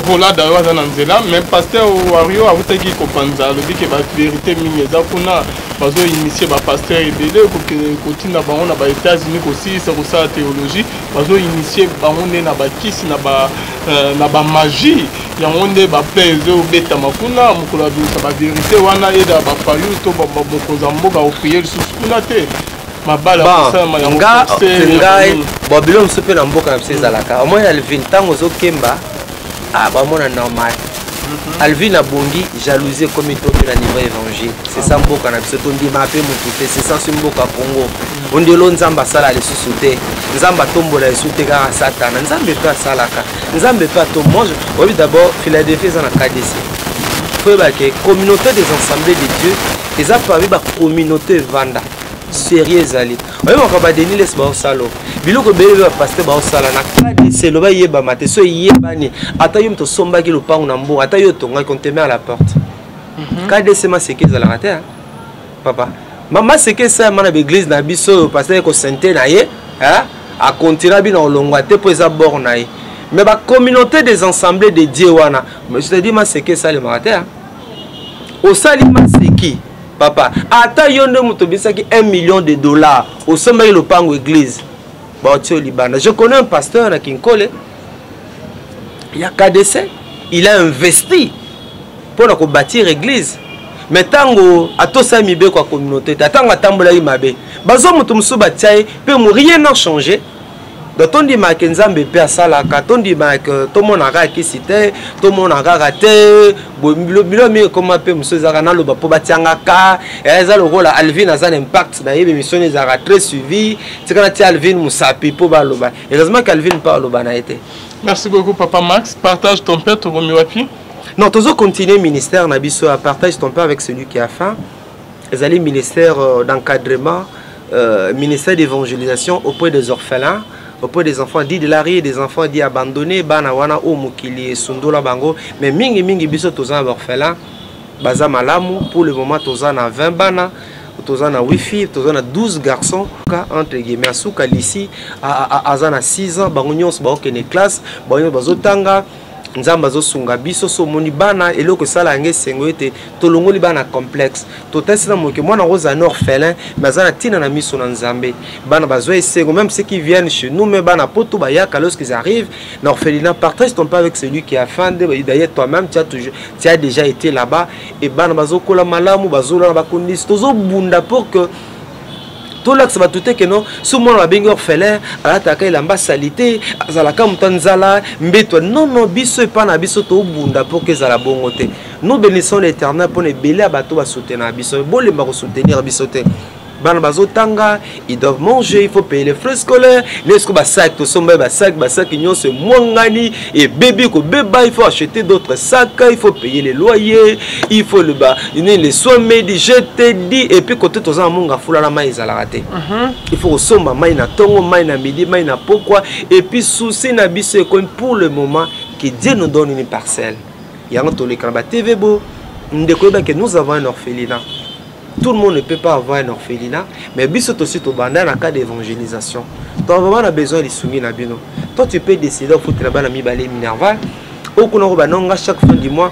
Roland Dalo aza na nzela, mais pasteur Wario awutaki kopanza, alobi ke bavérité mingi eza kuna, bazoinitie bapasteur ebele kotinda bango na baÉtats-Unis kosilisa kosala théologie, bazoinitie bango nde na bakisi, na bamagie. Yango nde baplein ezobetama kuna. Mokolo abimisa bavérité wana, eda bafayu to mokonzi ya mboka koprier lisusu kuna te, mabala kosalama yango. Ngai bon, bilo mosusu mpe na mboka na biso ezalaka omoni Alvin ntango ozokemba, ah, bamona normal. Alvin abongi, jalousie ekomi to mpe na niveau évangile. C'est ça mboka na biso, tondima mpe motu te. C'est ça si mboka Congo ondelo Nzambe asala lisusu te, Nzambe atombola lisusu te, kaka Satana. Nzambe mpe asalaka, Nzambe mpe atombola. Oyebi d'abord Philadelphie eza na KDC. Faut oyeba ke communauté des assemblées de Dieu eza parmi bacommunauté evanda sérieux. Ezali oyebaka baDenis Lessie baosala biloko ebele mpe bapasteur baosala na KDC. Eloba eyebama te. So eyebani, ata yo moto osombaki lopango na mbongo, ata yo otongaki, on te met à la porte. KDC maseke ezalaka te, papa. Mama seke esalama na baeglise na biso oyo pasteur ekosente na ye akontinua bino kolongwa te mpo eza bord na ye. Mais bacommunauté des assemblées de Dieu wana, c'est-à-dire maseke esalemaka te. Osali maseki, papa, ata yo nde moto obisaki 1 million de dollars, osombaki lopango église, baotie libanda. Je connais un pasteur na Kinkole. Ya KDC, il a investi mpo na kobâtir église. Mais ntango atosaki mibeko ya communauté te, ntango atambolaki mabe, bazwa moto mosusu batia ye mpe rien n'a changé. Donc tondimaka Nzambe mpe asalaka, tondimaka, tomona kaka kisi te, tomona kaka te bilo mingi ekoma mpe mosusu ezalaka naloba mpo batiangaka. Eza lokola Alvin aza na impact na ye, émission ezalaka très suivi, tika natia Alvin mosapi mpo baloba. Heureusement que Alvin mpe aloba na ye te. Merci beaucoup, papa Max. Partage ton pain, tokomi wapi? Non, tozo continuer ministère na biso ya Partage ton pain avec celui qui a faim. Ezali ministère d'encadrement, ministère d'évangélisation auprès des orphelins, auprès des enfants dits de la rue, des enfants dits abandonnés, bana wana oyo mokili esundola bango. Mais mingi mingi biso toza na baorphelin baza malamu. Pour le moment toza na 20 bana, toza na 8 filles, toza na 12 garçons entre guillemets. Asuka lisi aza na 6 ans. Bango nyonso baokende classe, bango nyonso bazotanga. Nzambe azosunga biso. So omoni bana, eloko esala yango esengo ete tolongoli bana complexe, totasi na moke. Mwana kozala na orphelin, mais aza na ntina na miso na Nzambe. Bana bazwa esengo, même ceux qui viennent chez nous, mais bana poto bayaka, lorsqu'ils arrivent na orphelinat Partage ton pain avec celui qui a faim, d'ailleurs toi-même tu as toujours, tu as déjà été là-bas, et bana bazokola malamu, bazola na bacondition. Tozobunda pour que tolakisa bato te ke non, so mwana babengi orphelin alataka elamba sali te, azalaka moto ya nzala, mbeto. Non, non, biso epa na biso tobunda mpo ke ezala bongo te. Nous bénissons l'Éternel mpona ebele ya bato basoutenir biso. Bolemba kosoutenir biso te. Bana bazotanga, ils doivent manger, il faut payer les frais scolaires. Lesko basac tosomba ye, basac, basac nyonso emwangani, ebebi kobeba, il faut acheter d'autres sacs, il faut payer les loyers, il faut le ba les soins médicaux, je te dis. Et puis côté toza na monga fula na mai ezalaka te, il faut kosomba mai na ntongo, mai na midi, mai na pokwa. Et puis souci na biso ekomi pour le moment que Dieu nous donne une parcelle. Yango toleka na batv bo ndeko oyebake nous avons un orphelinat. Tout le monde ne peut pas avoir un orphelinat, mais biso tosi tobanda na cas d'évangélisation. Donc vraiment na besoin lisungi na bino. Toi, tu peux décider ofutela bana mibale minerval okuna ko banonga chaque fin du mois,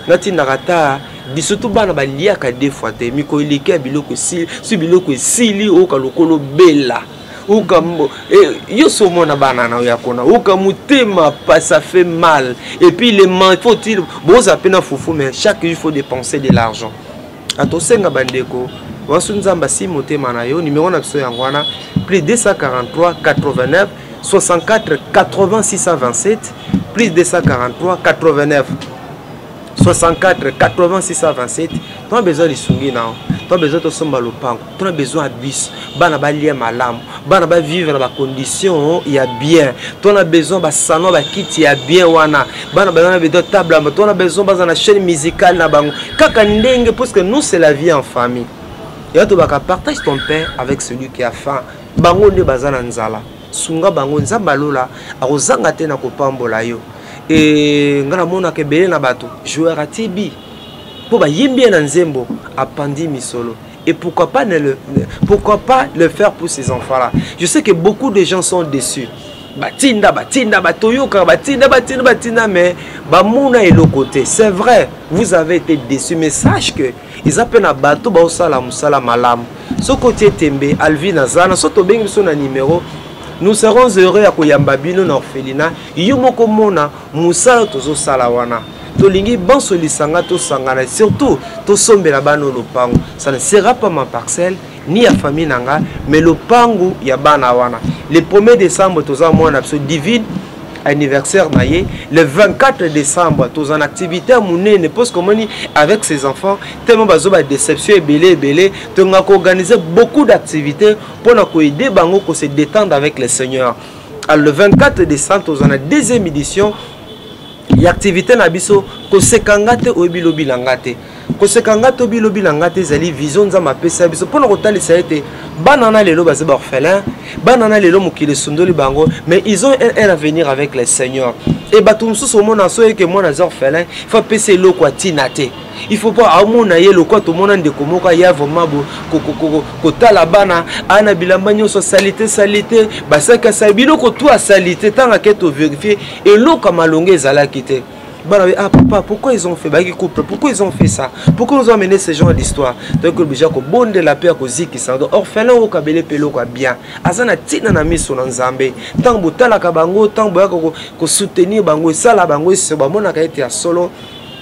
natindaka ata. Surtout bana baliaka deux fois te. Mikolo eleki ya biloko esili, si biloko esili, oyoka lokolo bela, oyoka yo so omona bana na oya kuna, oyoka motema, ça fait mal. Et puis les man faut-il boza mpe na fufu, mais chaque jour il faut dépenser de l'argent. Atosenga bandeko wasu, Nzambe asi motema na yo. Numéro na biso yango wana: plus 243 89 64 80 627, plus 243 89 64 80 627. Tona besoin lisungi na yo, tona besoin tosomba lopango, tona besoin ya bus, bana balia malamu, bana bavivre na bacondition ya bien. Tona besoin basalon, bakiti ya bien wana bana baza na besoin, table. Tona besoin baza na chaîne musicale na bango kaka ndenge, parce que nous, c'est la vie en famille. Ya tobaka partage ton pain avec celui qui a faim. Bango nde baza na nzala, sunga bango. Nzambe alola akozanga te na kopambola yo. E ngai namonaka ebele na bato, joueur atibi mpo bayimbi ye na nzembo, apandi misolo. Et pourquoi pas, ne le, pourquoi pas le faire pour ces enfants-là? Je sais que beaucoup de gens sont déçus. Batinda, batinda, batoyoka, batinda, batinda, batinda, mais bamona eloko te. C'est vrai, vous avez été déçus, mais sache que eza mpe na bato baosala mosala malamu. Soki otie tembe, Alvin aza na so, tobengi biso na numéro, nous serons heureux ya koyamba bino na orphelinat, yo moko mona mosala tozosala wana. Tolingi banso lisanga tosangana, surtout tosombela bana lopango. Ça ne sera pas ma parcelle ni ya famille na nga, mais lopango ya bana wana. Le 1er décembre toza mwana biso Divine anniversaire na ye. Le 24 décembre toza na activité ya monene, parce que omoni, avec ses enfants, tellement bazo badéception ebele ebele, tonga koorganiser beaucoup d'activités mpona koaider bango kose détendre avec le Seigneur. Alors, le 24 décembre toza na deuxième édition ya activité na biso Koseka nga te oyebi lobi na nga te. Koseka nga te oyebi lobi na nga te ezali vision Nzambe apesa biso mpona kotalisa ete bana na lelo baza baorphelin, bana na lelo mokili esundoli bango, mais ils ont un avenir avec le Seigneur. E bato mosusu omona so eke mwana aza orphelin, faut apesa eloko atina te, il faut pas amona ye lokwa. Tomona ndeko moko aya vraiment kotala bana aya na bilamba nyonso asali te, sali te, basaki asali biloko tu asali te. Ntango ake tovérifier, eloko ya malongo ezalaki te. Bana ah papa, pourquoi ils ont fait bayaki couple, pourquoi ils ont fait ça, pourquoi ils ont amené ces gens à l'histoire? Donc obligé kobondela mpe ya kozikisa. Donc orphelin oyo okabele mpe eloko ya bien aza na ntina na miso na Nzambe. Ntango botalaka bango, ntango boyaka kosoutenir bango, esala bango eso bamonaka ete ya solo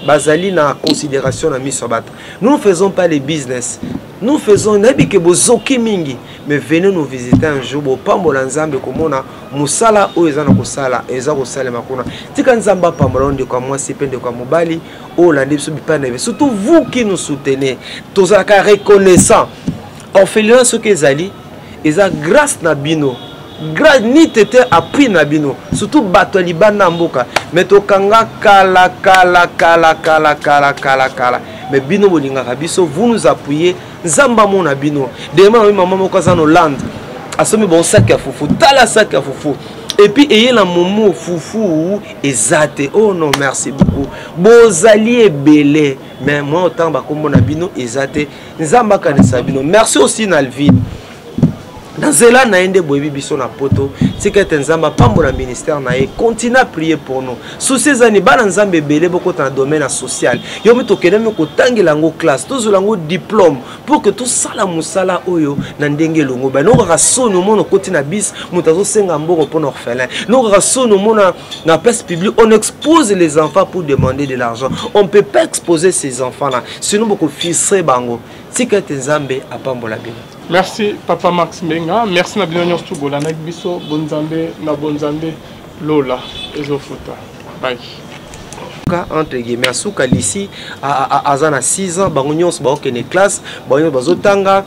bazali na considération na miso ya bato. Nous ne faisons pas les business, nous faisons, nayebi ke bozoki mingi, mais venez nous visiter un jour, bopambola Nzambe komona mosala oyo eza na kosala, eza kosalema kuna. Tika Nzambe apambola oyo ndeko ya mwasi mpe ndeko ya mobali oyo olandi biso bipai na biso, surtout vous qui nous soutenez, tozalaka reconnaissant. Orphelinat soki ezali, eza grâce na bino, grâce ni tete appui na bino, surtout bato ya libanda ya mboka. Mais tokanga kala kala kala kala kala kala kala, mais bino bolingaka biso, vous nous appuyez. Nzambe amona bino. Demain oyo mama moko aza na Hollande, asombi bon sac ya fufu, tala sac ya fufu, et puis eye na momo fufu eza te. Oh non, merci beaucoup, bozali ebele, mais moi autant bakombo na bino eza te. Nzambe akanisa bino. Merci aussi na Alvine, na nzela na ye nde boyebi biso na poto. Tika ete Nzambe apambola ministère na ye, continue à prier pour nous. Souci ezani bana Nzambe ebele bokota na domaine ya social. Yo mi tokende mi kotangela yango classe, tozwela yango diplôme pour que tosala mosala oyo na ndenge elongo. Ba nokaka soni omona okoti na bis, moto azosenga mbongo mpona orphelin. Nokaka soni omona na place publique, on expose les enfants pour demander de l'argent. On peut pas exposer ces enfants là, sinon bokofistre bango. Tika ete Nzambe apambola bino. Merci papa Max Mbenga, merci na bino nyonso bolandaki biso. Bonzambe na bonzambe, lola ezofuta. Bye. Entre guillemets asuka lisi aza na 6 ans, bango nyonso baokende classe, bango nyonso bazotanga.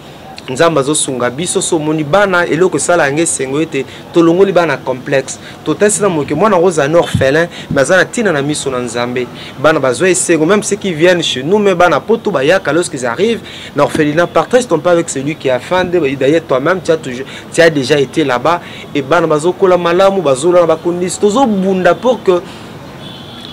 Nzambe azosunga biso. So omoni bana, eloko esala yango esengo ete tolongoli bana complexe, totasi na moke mwana kozala na orphelin, mais aza na ntina na miso na Nzambe. Bana bazwa esengo, même ceux qui viennent chez nous, mais bana poto bayaka, lorsqu'ils arrivent na orphelinat, partage ton pain avec celui qui a faim. D'ailleurs toi-même tu as toujours, tu as déjà été là-bas, et bana bazokola malamu, bazola na bakondisi. Tozobunda pour que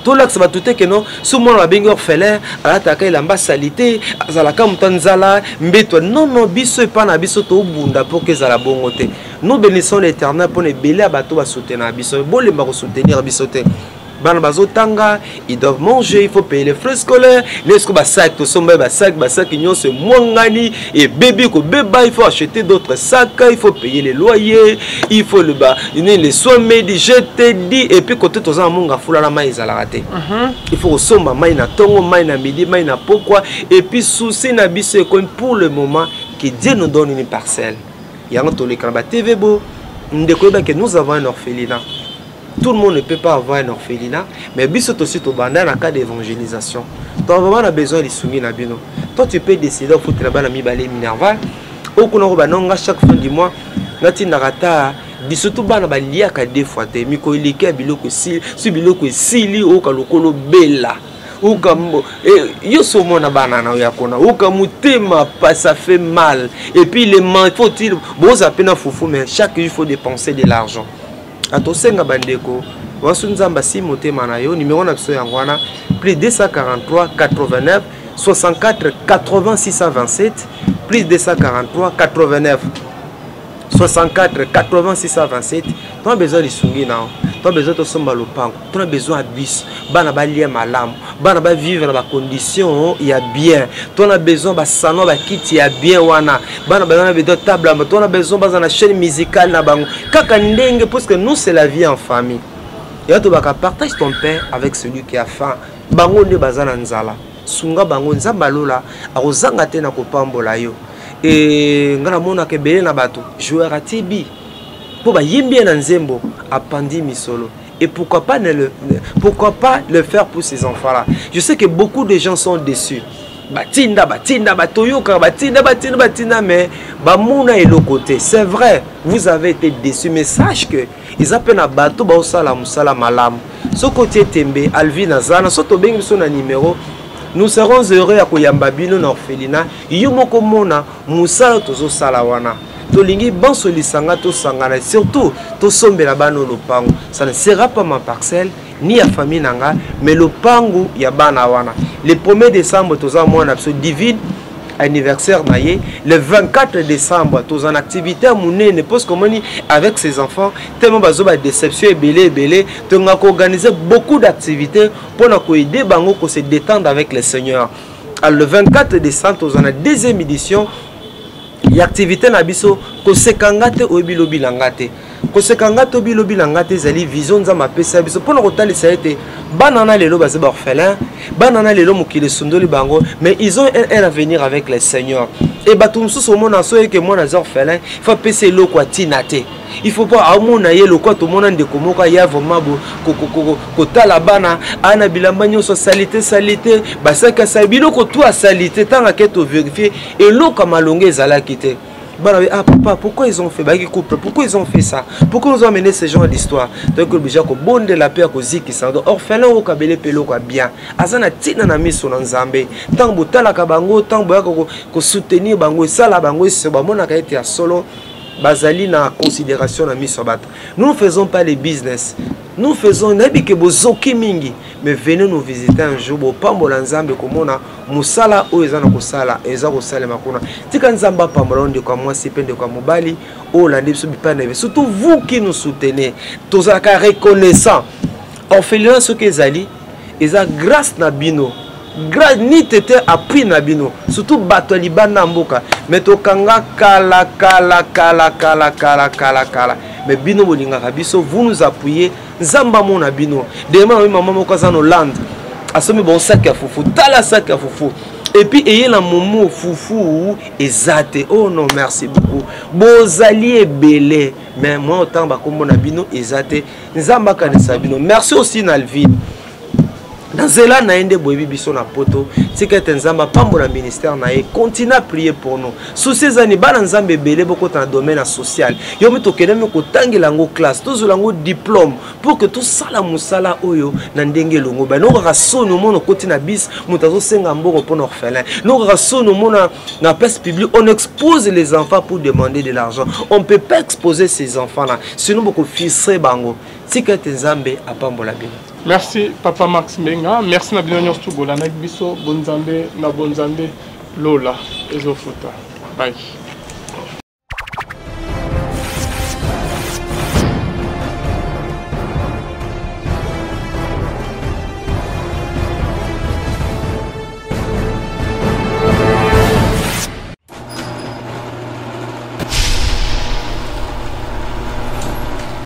tolakisa bato te ke non, so mwana babengi orphelin alataka elamba sali te, azalaka moto ya nzala mbeto. Non non, biso epa na biso tobunda mpo ke ezala bongo te. Nous bénissons l'Éternel mpona ebele ya bato basoutenir biso. Bolemba kosoutenir biso te. Bana bazotanga, ils doivent manger, il faut payer les frais scolaires. Lesko basac tosomba, basac, basac nyonso emwangani, ebebi kobeba, il faut acheter d'autres sacs, il faut payer les loyers, il faut le ba les soins médicaux, je te dis. Et puis côté toza na monga fula na mai ezalaka te. Il faut kosomba mai na ntongo, mai na midi, mai na pokwa. Et puis souci na biso ekomi pour le moment que Dieu nous donne une parcelle. Yango toleka na ba TV bo ndeko oyebake nous avons un orphelinat. Tout le monde ne peut pas avoir un orphelinat, mais biso tosi tobanda na cas d'évangélisation. Donc vraiment na besoin lisungi na bino. Toi tu peux décider ofutela bana mibale minerval, okuna ko banonga chaque fin du mois natindaka ta surtout bana baliaka deux fois te, mikolo eleki ya biloko esili, si biloko esili oyoka lokolo bela oka yo so omona bana na oya kona oka motema, ça fait mal. Et puis les man faut-il boza pe na fufu, mais chaque jour il faut dépenser de l'argent. Atosenga bandeko wasu Nzambe asi motema na yo. Numéro na biso yango wana, plus 243 89 64 80 627, plus 243 89 64 80 627. Tona besoin lisungi na yo, tona besoin tosomba lopango, tona besoin ya bus, bana balia malamu, bana bavivre na bacondition ya bien. Tona besoin basalon, bakiti ya bien wana bana baza na besoin table, tona besoin baza na chaîne musicale na bango kaka ndenge, parce que nous c'est la vie en famille. Ya tobaka partage ton pain avec celui qui a faim. Bango nde baza na nzala, sunga bango, Nzambe alola akozanga te na kopambola yo. E nga namonaka ebele na bato joueur atibi mpo bayembi ye na nzembo, apandi misolo. Et pourquoi pas, ne le, pourquoi pas le faire pour ces enfants-là? Je sais que beaucoup de gens sont déçus. Batinda, batinda, batoyoka, batinda, batinda, batinda, mais bamona eloko te. C'est vrai, vous avez été déçus, mais sache que eza mpe na bato baosala mosala malamu. Soki otie tembe, Alvin aza na so tobengi biso na numéro, nous serons heureux ya koyamba bino na orphelinat. Yo moko mona mosala tozosala wana. Tolingi banso lisanga tosangana, surtout tosombela bana lopango. Ça ne sera pas ma parcelle ni ya famille na nga, mais lopango ya bana wana. Le 1er décembre toza mwana biso Divine. anniversaire na ye le 24 décembre. Toza na activité ya monene parce que omoni, avec ses enfants, tellement bazo ba déception ebele ebele, tonga koorganiser beaucoup d'activités mpona koaider bango ko se détendre avec le Seigneur. Alors, le 24 décembre, toza na deuxième édition ya activité na biso Koseka nga te, oyebi lobi na nga te. Koseka nga te, oyebi lobi na nga te, ezali vision Nzambe apesa biso mpona kotalisa ete bana na lelo baza baorphelin, bana na lelo mokili esundoli bango, mais ils ont un avenir avec le Seigneur. E bato mosusu omona so eke mwana aza orphelin, faut apesa eloko atina te, il faut pas amona ye lokwa. Tomona ndeko moko aya vraiment kotala bana aya na bilamba nyonso asali te, sali te, basaki asali biloko tu asali te. Ntango ake tovérifier, eloko ya malongo ezalaki te. Bana: "Ah papa, pourquoi ils ont fait?" Baki couple: "Pourquoi ils ont fait ça? Pourquoi nous ont amené ce genre d'histoire?" Donc obligé kobondela mpe ya kozikisa. Donc orphelin oyo okabele mpe eloko ya bien, aza na ntina na miso na Nzambe. Ntango botalaka bango, ntango boyaka kosoutenir bango, esala bango eso bamonaka ete ya solo bazali na considération na miso ya bato. Nous ne faisons pas les business, nous faisons, nayebi ke bozoki mingi, mais venez nous visiter un jour, bopambola Nzambe komona mosala oyo eza na kosala, eza kosalema kuna. Tika Nzambe apambola ndeko ya mwasi mpe ndeko ya mobali oyo olandi biso bipai na biso. Surtout vous qui nous soutenez, tozalaka reconnaissant. Orphelinat soki ezali, eza grâce na bino, grâce ni tete appui na bino, surtout bato ya libanda ya mboka. Mais tokanga kala kala kala kala kala kala kala, mais bino bolingaka biso, vous nous appuyez. Nzambe amona bino. Dema oyo mama moko aza na Hollande, asombi bon sac ya fufu. Tala sac ya fufu, et puis eye na momo fufu eza te. Oh non, merci beaucoup, bozali ebele, mais moi autant bakombo na bino eza te. Nzambe akanisa bino. Merci aussi na Alvine, na nzela na ye nde boyebi biso na Poto. Tika ete Nzambe apambola ministère na ye. Continue à prier pour nous. Souci ezani bana Nzambe ebele bokota na domaine ya social. Yo mi tokende mi kotangela yango classe, tozwela yango diplôme pour que tosala mosala oyo na ndenge elongo. Ba nokaka soni omona okoti na bis, moto azosenga mbongo mpona orphelin. Nokaka soni omona na place publique, on expose les enfants pour demander de l'argent. On peut pas exposer ces enfants là, sinon bokofrustrer bango. Tika ete Nzambe apambola bino. Merci, papa Max Mbenga. Merci na bino nyonso tu bolandaki biso. Bonzambe na bonzambe, lola ezofuta. Bye.